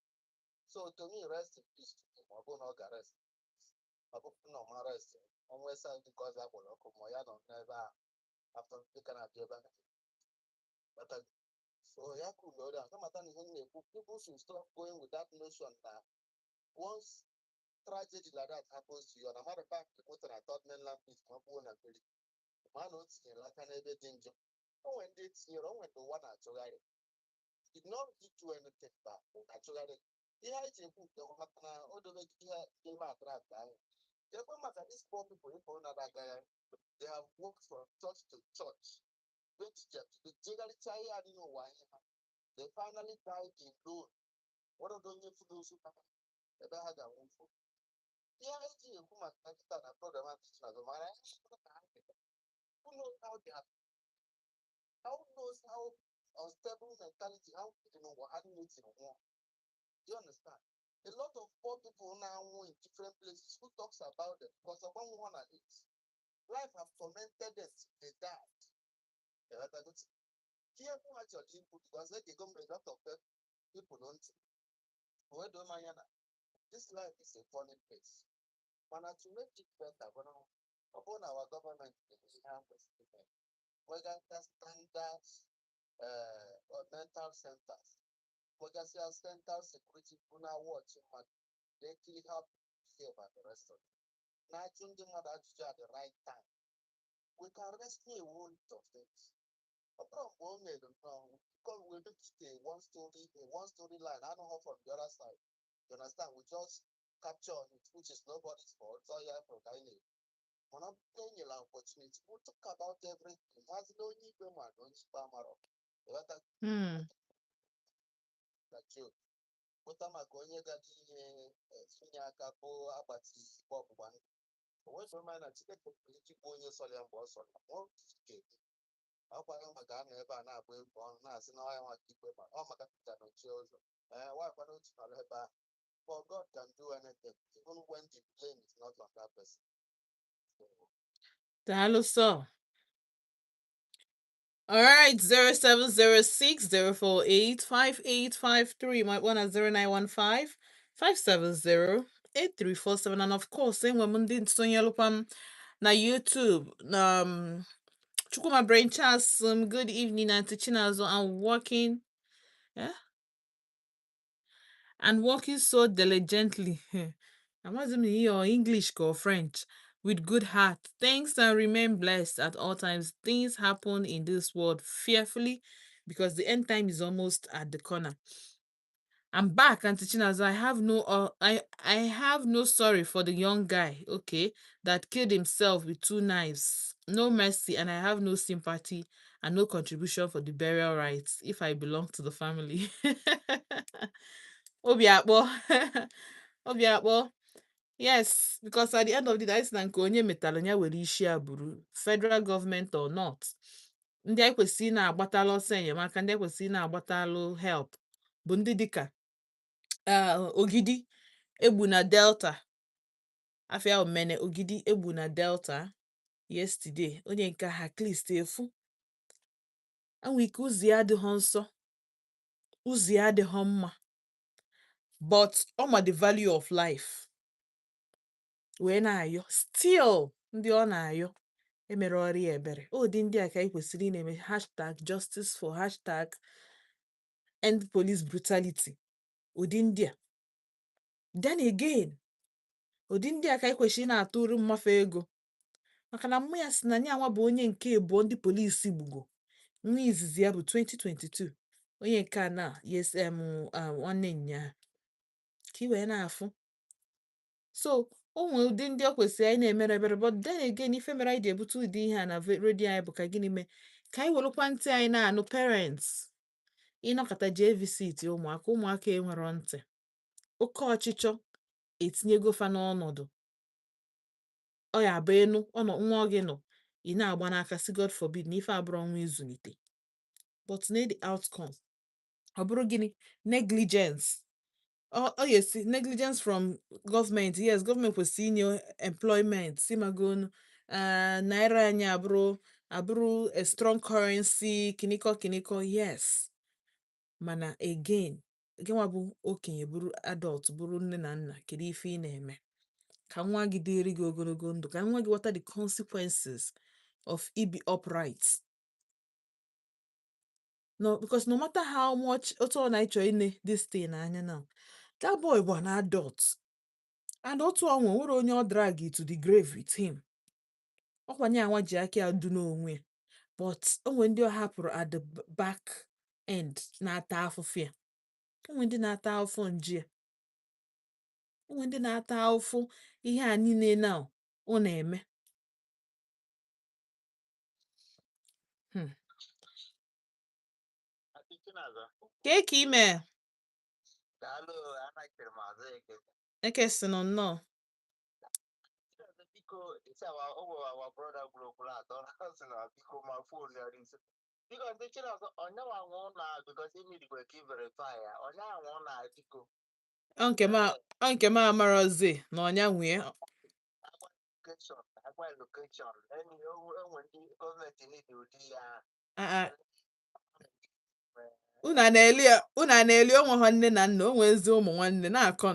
So to me, rest in peace to him. Ọ bụrụ na ọ ga-rest. Ọ bụrụ na ọ ma rest, ọnwa ịsa ndị nke ọzọ akpọrọ ọkụ ma ya nọ n'ebe a after dịka na-abịa ebe a. But so ya cool down. Kama na ihe m na-ekwu, people should stop going with that notion na once tragedy like that happens to you, na mmadụ park moto na Third Mainland Bridge ma ọ gbuo na mmiri, ma na o tinyere aka n'ebe dị njọ. O nwere ndị tinyere, o nwere ndị ụwa na-achụgharị. Did not do anything bad, na-achụgharị. Ihe anyị ji ekwu nke ọma maka na o dobeghị ihe ga-eme attract anyị. Chekwa maka these poor people ịfụ na agagharị. They have walked from church to church. Jegharịcha ihe adịghị ụwa ihe ha. They finally died alone. One onye furu ozu ha ebe ha ga-anwụfu. Ihe anyị ji ekwu maka nkịta na program a na mana anyị ka ha who knows how they have, how knows how unstable mentality, how you know what ha need to nwụọ. Do you understand? A lot of poor people now in different places, who talks about them? Because of one and eight. Life have tormented them till they died. Ihe mụ ha chọrọ ikwu, because they go a lot of people don't wee doo m anya na this life is a funny place. Mana to make it better, bụ na ọ bụrụ na our government ga-eme ihe ha kwesịrị ime, nwegata standard mental centers, nwegasịa central security bụ na watch mmadụ, they kill how behave and the rest of it, na-ajụ ndị mmadụ ajụjụ at the right time, we can rescue a whole lot of things. Ọ bụrụ mgbe o mere nnọọ, because we look at a one story line anụghọ from the other side. You understand? We just capture on it, which is nobody's fault. So ya from ka anyị na-ekwu, mana ọ bụrụ na enyela opportunity, we talk about everything, mazila onye ikpe ma na onye ikpe amarọ. Ịghọta? Na joke pụta maka onye gaji ihe tinye aka bụ akpati ikpe ọgbụgba ndụ, o nweghị mmanya na Chineke pụrụ iji gbuo onye sọrọ ya mgbe ọ sọrọ ya. Ma ọ ga-ekwu ọkwa ya maka anọ ebe a na-agba egwu ọnụ na-asị na ọya maka ikpe ma ọ maka Pita nọchie ụzọ ee nwaanyị otu nọrọ ebe ahụ. For God can do anything, even when the blame is not on that person. So, Daalụ sọ. All right, 0706 048 5853. My one at 0915 570 8347. And of course, enwe m ndị nsonyelụkwa m na YouTube. Chukwuma Brain Chas, good evening, Auntie Chinazo. I'm working, yeah, and working so diligently. Amaghịzi m na ihe or English or French with good heart. Thanks and remain blessed at all times. Things happen in this world fearfully because the end time is almost at the corner. I'm back, Auntie Chinazo. I have no sorry for the young guy, okay, that killed himself with two knives. No mercy, and I have no sympathy and no contribution for the burial rites if I belong to the family. Obi akpọ. Obi akpọ. Yes, because at the end of the day, anyị sị na nke onye metalụ ya were isi ya buru, federal government or not. Ndị anyị kwesịrị ị na-agbatalụ ọsọ enyemaka, ndị anyị kwesịrị ị na-agbatalụ help bụ ndị dịka Ogidi egbu na Delta afia omene Ogidi egbu na Delta yesterday, onye nke ha at least efu enwe ike ụzọ ya adịghọ nsọ, ụzọ ya adịghọ mma. But ọ ma the value of life wee na-ayọ. Still ndị ọ na-ayọ emere ọrịa ebere. Ụdị ndị a ka anyị kwesịrị ị na-eme #JusticeFor #EndPoliceBrutality. Ụdị ndị a, then again, ụdị ndị a ka anyị kwesịrị ị na-atụrụ mmafe ego, maka na mmụ ya si na ya nwa bụ onye nke abụọ ndị polisi gbugo. Nwa izizi ya bụ 2022, onye nke a na yes nwanne nyaa ka ị wee na-afụ. So o nwere ụdị ndị ọ kwesịrị anyị na-emere ebere. But then again, ife mere anyị ji ebute ụdị ihe a na redio anyị bụ ka gịnị mee ka anyị welụkwa ntị anyị na-anụ. Parents, ịnọkọta jee visit ụmụaka. Ụmụaka enwero ntị. Oke ọchịchọ etinyego fa n'ọnọdụ ọ ya bụ enu ọnọ nwa gị nọ, ị na-agba n'aka si God forbid na ife abụrụ nwa ịzụlite. But na the outcome, ọ bụrụ gịnị? Negligence. Ọ ga-esi negligence from gọọmenti. Yes, gọọmenti kwesịrị inye employment, si magonu naira anyị abụrụ a strong currency, kiniko kiniko. Yes, mana again, gịnwa bụ okenye, bụrụ adult, bụrụ nne na nna, kedu ife ị na-eme ka nwa gị dịrị gị ogologo ndụ, ka nwa gị ghọta the consequences of ibi upright? No, because no matter how much otu ọ na-ịchọ ine this thing anya now, that boy bụ an adult, and otu ọnwa nwere onye ọ drag to the grave with him. Ọkwanye anwa ji aka ya du n'onwe ya, but o nwere ndị ọ hapụrụ at the back end na-ata afụfụ ya. O nwere ndị na-ata afụfụ nje ya. O nwere ndị na-ata afụfụ ihe a niile now ọ na-eme. Kee ka ime? Daalụ, anaghịtere m azụ eke. Eke si nọ nnọọ. Biko, isi awa o nwere our brother gwuru okwuru atọ, ọ sị na biko ma phone ya dị nso. Biko, ndị Chinazụ, onye nwa nwụ na because ị ka i verify ya, onye anwụ na biko. Ọ nke m amarozi na ọnya nwee. Location, agwa location enyi enwe ndị gọọmenti need ụdị ya. Ah, ah, unu a na-eli ya, unu a na-eli onwe ha, nne na nna o nwee ezi ụmụ nwanne na-akọ.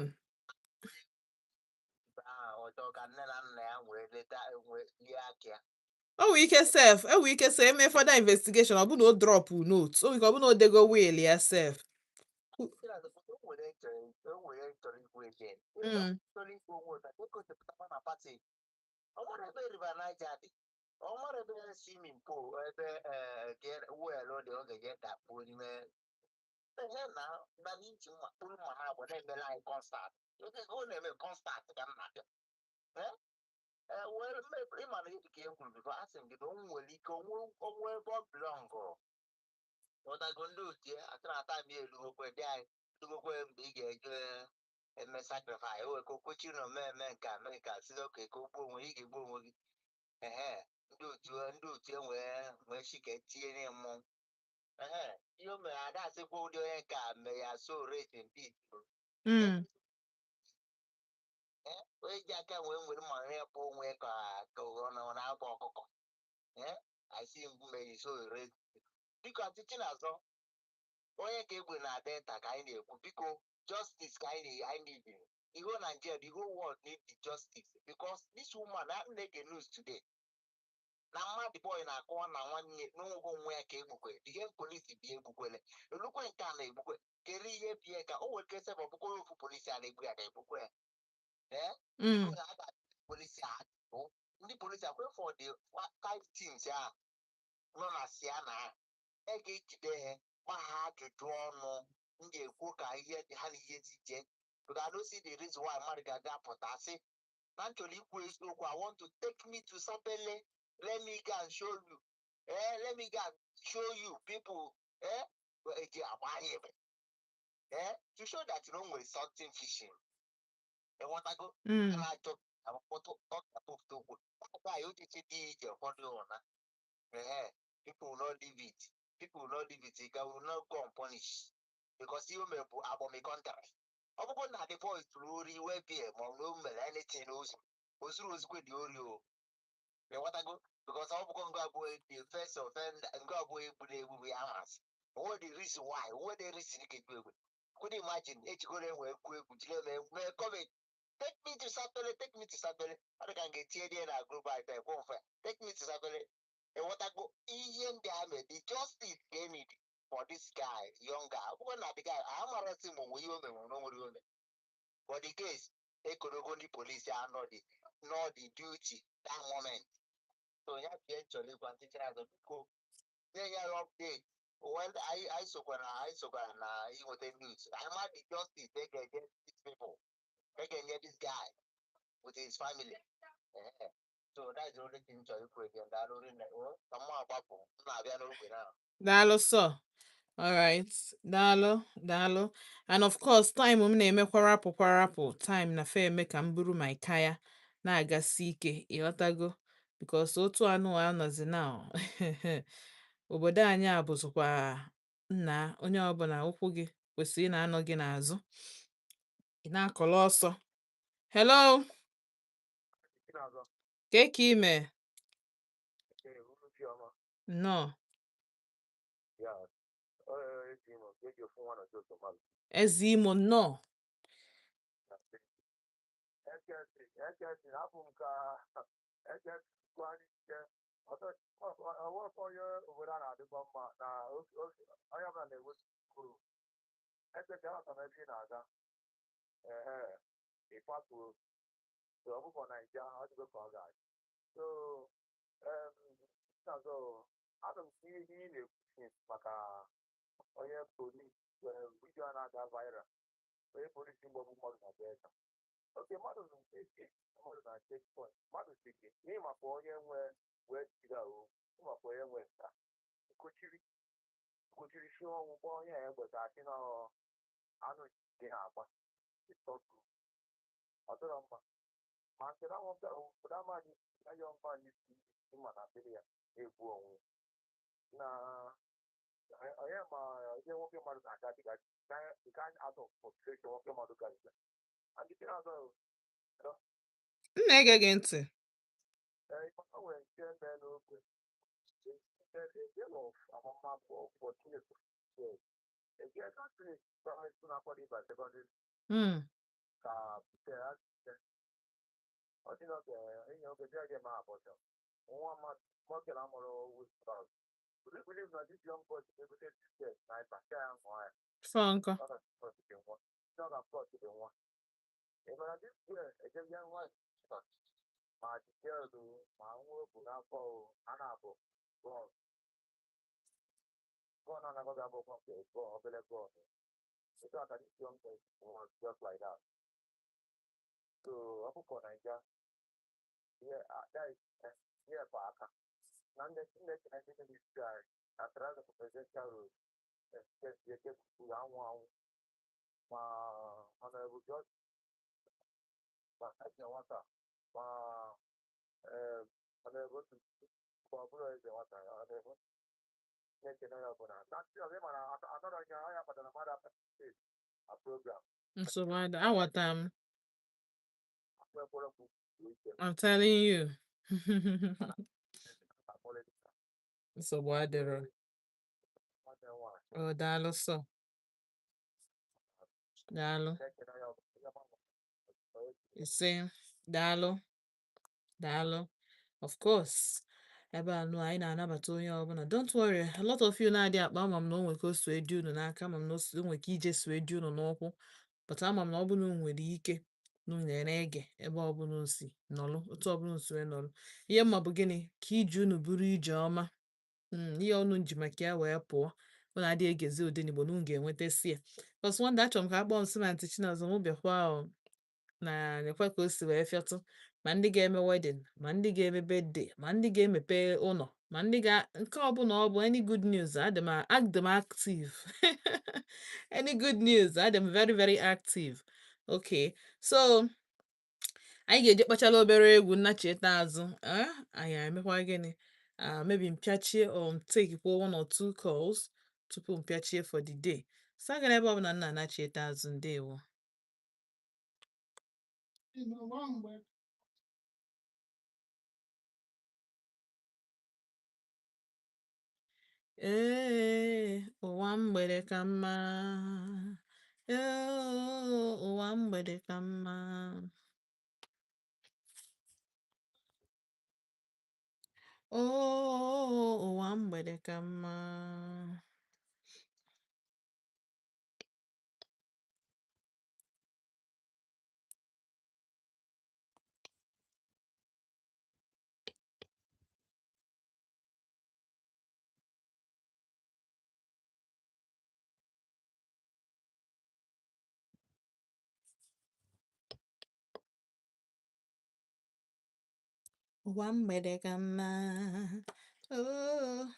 Ọjọọ ka nne na nna ya nwee leta nwee lie aka ya. O nwere ike sef, e nwere ike sef eme further investigation, ọ bụ na o drop note, o nwere ike ọ bụ na o dego will ya sef. Chinazụ, o nwere chọrọ ikwu again. Chọrọ ikwu onwe ụta ka egosipụtakwa na party ọ nwere ebe River Niger dị, ọ nwere ebe swimming pool, ebe well dị, ọ ga-eje dakpuo n'ime ihe na na iji mma kpụrụ mma ha agba na-emere anyị concert. Oge ọ na-eme concert ka m na-abịa well, ịma na ihe dịka e kwuru before, asị m gị na o nwere ike onwe ebe ọ belongụrụ ụtago ndị otu ya atara ata m ya elugokwe dị anyị elugokwe mgbe ị ga-eje eme sacrifice, o nwere ka okwechi na ome eme nke a mee nke a si oke ka o gbuo onwe ị ga-egbu onwe gị. Ehe, ndị otu e nwee chike tinye na mmọnwụ. Ehe, ihe o mere ada asịkwa ụdị onye nke a mee ya, so rest in peace. Onye ji aka wee nwere mma ya bụ onwe ka ọ nọ na-abụ ọkụkọ. Asị mgbu mere so rest. Biko, atịchi na-azọ onye ka egbe na Delta ka anyị na-ekwu, biko, justice ka anyị need. The whole Nigeria, the whole world need the justice, because this woman na na-ege news today na mmadụ boy na-akọwa na nwanne n'ụgwọ nwa ya ka egbukwe ihe polisi bi egbukwele elukwe nke a na-egbukwe kere ihe bie ka o nwere kese bụ ọbụkwa ofu polisi a na-egbu ya na-egbukwe ya. Ee. Biko, na aga polisi a bụ ndị polisi akwe for the five teams a nọ na siana e ga-ejide ha, gba ha ajụjụ ọnụ. M ga-ekwu ka ihe dị ha na ihe dị jee, because I don't see the reason why mmadụ ga-aga pụta sị na m chọrọ ikwu eziokwu. I want to take me to Sapele, let me go and show you, let me go and show you people, eji agba ya egbe, to show that you know nwere something fishing, ịghọtago? A na-achọ akpọtụ ọ ga-atụpụta okwu ọkwa ya ochiche dị ije ụfọdụ ụna. Ehe, people will not leave it, people will not leave it. It will not go unpunished, because ihe o mere bụ abomination. Ọ bụrụ na the boy tụrụ ori wee bie ma ọ na o mere anything, ozu o zuru ozugbo dị ori o, ịghọtago? Because ọ bụgo nga abụghị the first offender, nga abụghị egburu egbu bụ ya amasị onwe the reason why, onwe the reason ga-egbu egbu. Could you imagine ejigoro enwe egwu egwu jiri eme mee comment, "Take me to Sapele, take me to Sapele." Ọ dị ka m ga-etinye die na group anyị taa, ekwe mfe, "Take me to Sapele." Ịghọtago ihe ndị a mere? The justice ka e need for this guy, young guy. Ọ bụrụ na the guy amarasị ma onwe ihe o mere, na o nwere ihe o mere, but the case ekorogo ndị polisi anọ dị nọ the duty that moment. So ya bie nchọrọ ịgwa ndị Chinazọ, biko nye ya update. Well, anyị sokwara na inweta news anyị ma the justice they ga-enye these people, they ga-enye this guy with his family. Eh, so that's the only thing chọrọ ikwu again. Daalụ rinne o, ka mụ agbapụ, m na-abịa n'ogbe na. Daalụ sọ. Alright, daalụ, daalụ. And of course, time m na-eme kwarapụ kwarapụ, time na fe eme ka m buru my kaya na-agasi ike, ịghọtago? Because otu anụ a nọzi now. Obodo anyị a bụzikwa nna onye ọbụla ụkwụ gị kwesịrị ị na-anọ gị n'azụ. Ị na-akọlọ ọsọ. Hello, ka ka ime? Nnọọ. Eze Imo nnọọ. M na-ege gị ntị. Mm. Fọ nkọ. Nsogbu adị. Aghọta m. I'm telling you. Nsogbu adịrọ. Oh, daalụ sọ. Daalụ. Ise, daalụ. Daalụ. Of course. Ebe a nụ anyị na-anabata onye ọbụla. Don't worry, a lot of you na-adị akpa ama m na o nwere ka o si dị unu n'aka, ama m na o nwere ka ije si dị unu n'ụkwụ. But ama m na ọ bụrụ na unu nwere ike na unu na-ege ebe ọbụla unu si nọlụ, otu ọbụla unu si wee nọlụ. Ihe mma bụ gịnị? Ka ije unu bụrụ ije ọma. Ihe unu ji maka ya wee pụọ. Unu adịghị egezi Odenigbo na unu ga-enwetasi ya. Because one day achọrọ m ka a kpọọ m sị ma Aunty Chinazọ mụ bịakwa o na nekwa ka o si wee fịọtụ, ma ndị ga-eme wedding, ma ndị ga-eme birthday, ma ndị ga-emepe ụlọ, ma ndị ga nke ọbụla ọ bụ any good news, adị m active. Any good news, adị m very very active. Okay, so anyị ga-eje kpachala obere egwu nnachieta azụ, eh? Anyị emekwa gịnị? Maybe mpịachie or take one or two calls tupu mpịachie for the day. So aga ebe ọbụla nna anachieta azụ. Ndewo. Ee, ụwa mgbede ka mma. Oo, ụwa mgbede ka mma. Oo, ụwa mgbede ka mma. Ụwa mgbede ka mma. Oo.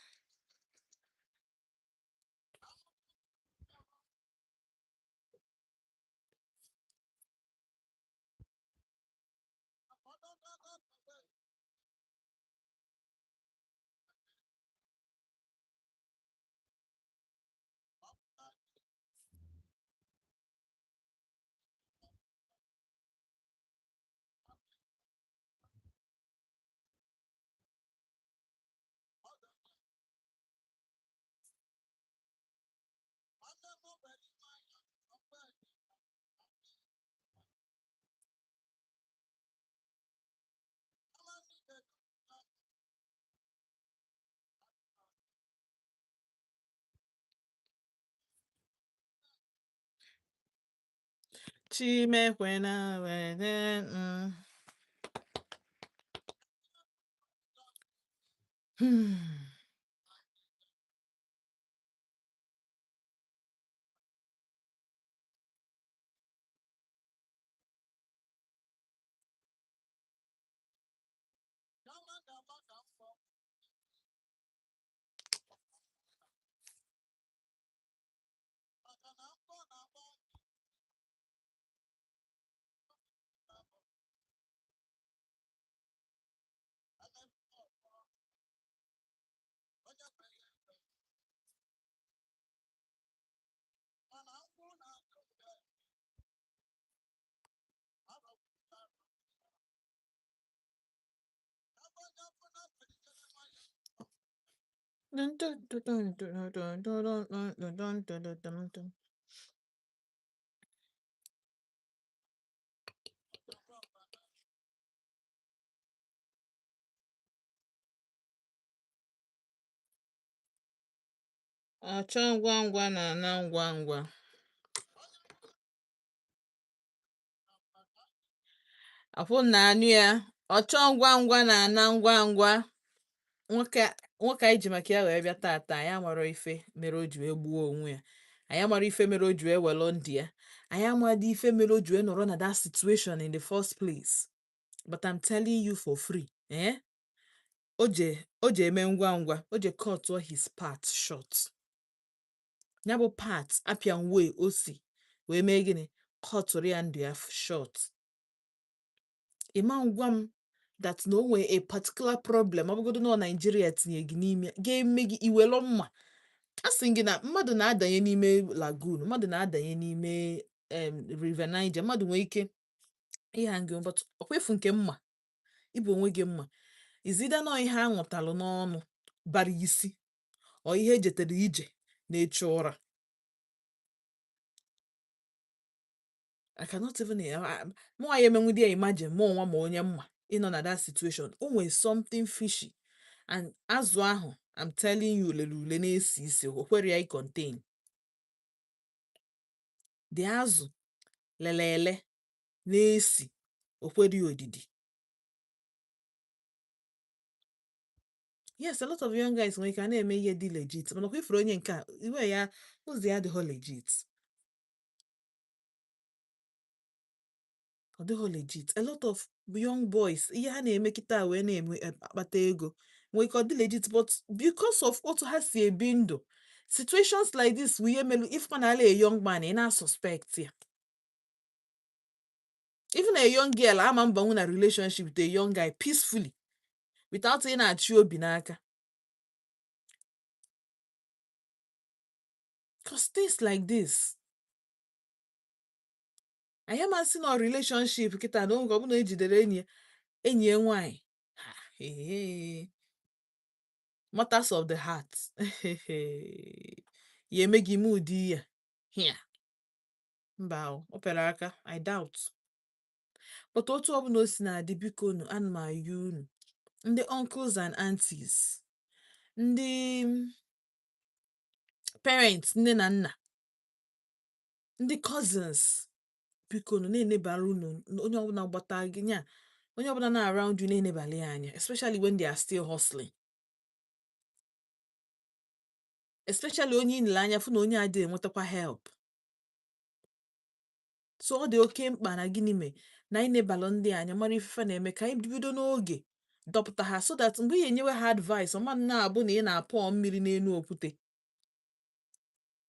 Chimekwena wede. Dun, dun, dun, dun, dun, dun, dun, dun, dun, dun, dun, dun, dun, dun. Ọchọ ngwa ngwa na-ana ngwa ngwa. Akwụ na anụ ya. Ọchọ ngwa ngwa na-ana ngwa ngwa. Nwoke nwoke anyị ji maka ya wee bịa taata, anyị amarọ ife mere o ji wee gbuo onwe ya. Anyị amarọ ife mere o ji wee welụ ndụ ya. Anyị amadị ife mere o ji wee nọrọ na that situation in the first place. But I'm telling you for free, eh? O je eme ngwa ngwa, o je cut all his part short. Ya bụ part apịa way o si wee mee gịnị? Kọtụrụ ya ndụ ya short. Ịma ngwa m that na o nwee a particular problem ọ bụgodu na ọ Nigeria tinye gị n'ime ga-eme gị iwelu mma. A sị gị na mmadụ na-adanye n'ime lagoon, mmadụ na-adanye n'ime River Niger, mmadụ nwee ike ịha ngị, but ọkwa efu nke mma ịbụ onwe gị mma izida nọ ihe a ṅụtalụ n'ọnụ bara isi ọ ihe ejetere ije na-echu ụra. I cannot even mụ ya emenwudi ya imagine mụ onwa ma onye mma ịnọ na that situation. O nwere something fishy and azụ ahụ, I'm telling you, lere ule na-esi isi o kwere ya i-contain the azụ lelele na-esi o kwere ya odidi. Yes, a lot of young guys nwere ike a na-eme ihe dị legit, mana ọkwa ifuru onye nke a iwe ya ụzọ ya adịghị legit. Ọ dịghị legit. A lot of young boys ihe ha na-eme kịta wee na-eme akpata ego nwee ike ọ dị legit, but because of otu ha si ebi ndụ, situations like this wụ ihe melu if na ala a young man ị na-suspect ya. Even a young girl ama mbanwu na relationship with a young guy peacefully without ị na-achị obi n'aka, cause things like this anyị amasị na relationship kịta na oge ọbụla ejidere enyi ya nwanyị. Ha, hey, matters of the heart ya eme gị ime ụdị ya here. Mba o, o pere aka, I doubt. But otu ọbụla o si na-adị, biko unu, ana m ayọ unu, ndị uncles and aunties, ndị parents, nne na nna, ndị cousins, biko unu na-enebara unu onye ọbụla gbata gị nya, onye ọbụla na around you, na-enebali ya anya, especially when they are still hustling, especially onye ị nele anya fụ na onye adịghị enwetakwa help. So ọ dị oke mkpa na gịnị mee na anyị nebalụ ndị anya, mara ife na-eme, ka anyị bido n'oge dọpụta ha, so that mgbe ị enyewe ha advice ọma, na-abụ na ị na-apụọ mmiri n'elu okwute,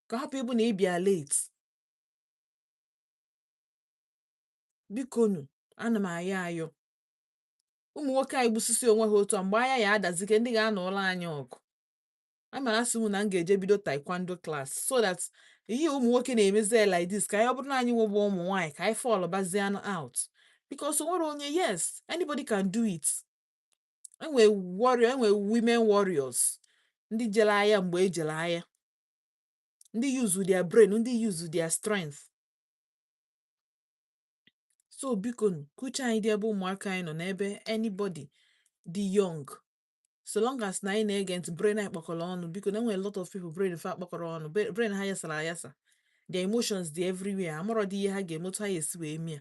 ka hapụ ịbụ na ị bịa late. Bikonu, ana m ayọ ayọ, ụmụ nwoke anyị gbusisi onwe ha otu a, mgbe anya ya adazike, ndị ga-anọ ụlọ anyị ọgụ a mara asị m na m ga-eje bido taekwondo class, so that ihe ụmụ nwoke na-emezi ya like this, ka anyị, ọ bụrụ na anyị nwebụ ụmụ nwaanyị, ka anyị fall bazianụ out, because o nwere onye, yes, anybody can do it. Enwe warrior, enwe women warriors, ndị jere agha mgbe e jere agha, ndị use their brain, ndị use their strength. So biko nụ, ka uche anyị dị ebe ụmụaka anyị nọ, n'ebe anybody dị young, so long as na anyị na-ege ntị, brain anyị kpakọrọ ọnụ. Biko na enwere a lot of people brain fa kpakọrọ ọnụ, brain ha yasara ayasa, their emotions dị everywhere, amarọ dị ihe ha ga-eme, otu ha ga-esi wee mie.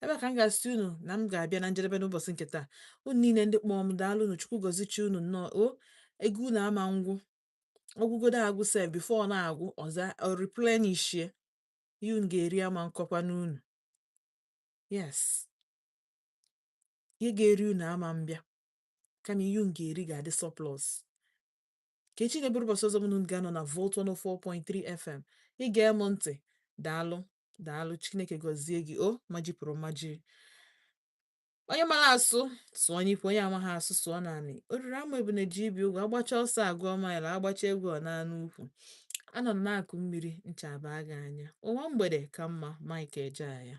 Ebe a ka m ga-asị unu na m ga-abịa na njedebe n'ụbọchị nke taa. Unu niile ndị kpọọ m, daalụ unu. Chukwu gọzichi unu nnọọ o. Ego unu ama ngwụ, ọgwụgodo agwụ sef, before ọ na-agwụ ọzọ, ọ replenishie ihe unu ga-eri ama nkọkwa n'unu. Yes, ihe ga-eri unu ama mbịa, kama ihe unu ga-eri ga-adị surplus. Ka echi na-eburu ụbọchị ọzọ, mụ na unu ga-anọ na Volt 104.3 FM. Ige m ntị, daalụ, daalụ. Chineke gọzie gị o, maji pụrụ maji. Onye mara asụ sụọ n'ikwu, onye amaghị asụ sụọ naanị oriri ama ebune ji ibi ụgwọ agbacha ọsọ agụọ maịlụ, agbacha egwu ọ na-anụ ukwu. Anọ m na-akụ mmiri ncha baa gị anya. Ụwa mgbede ka mma. Mike Ejeagha.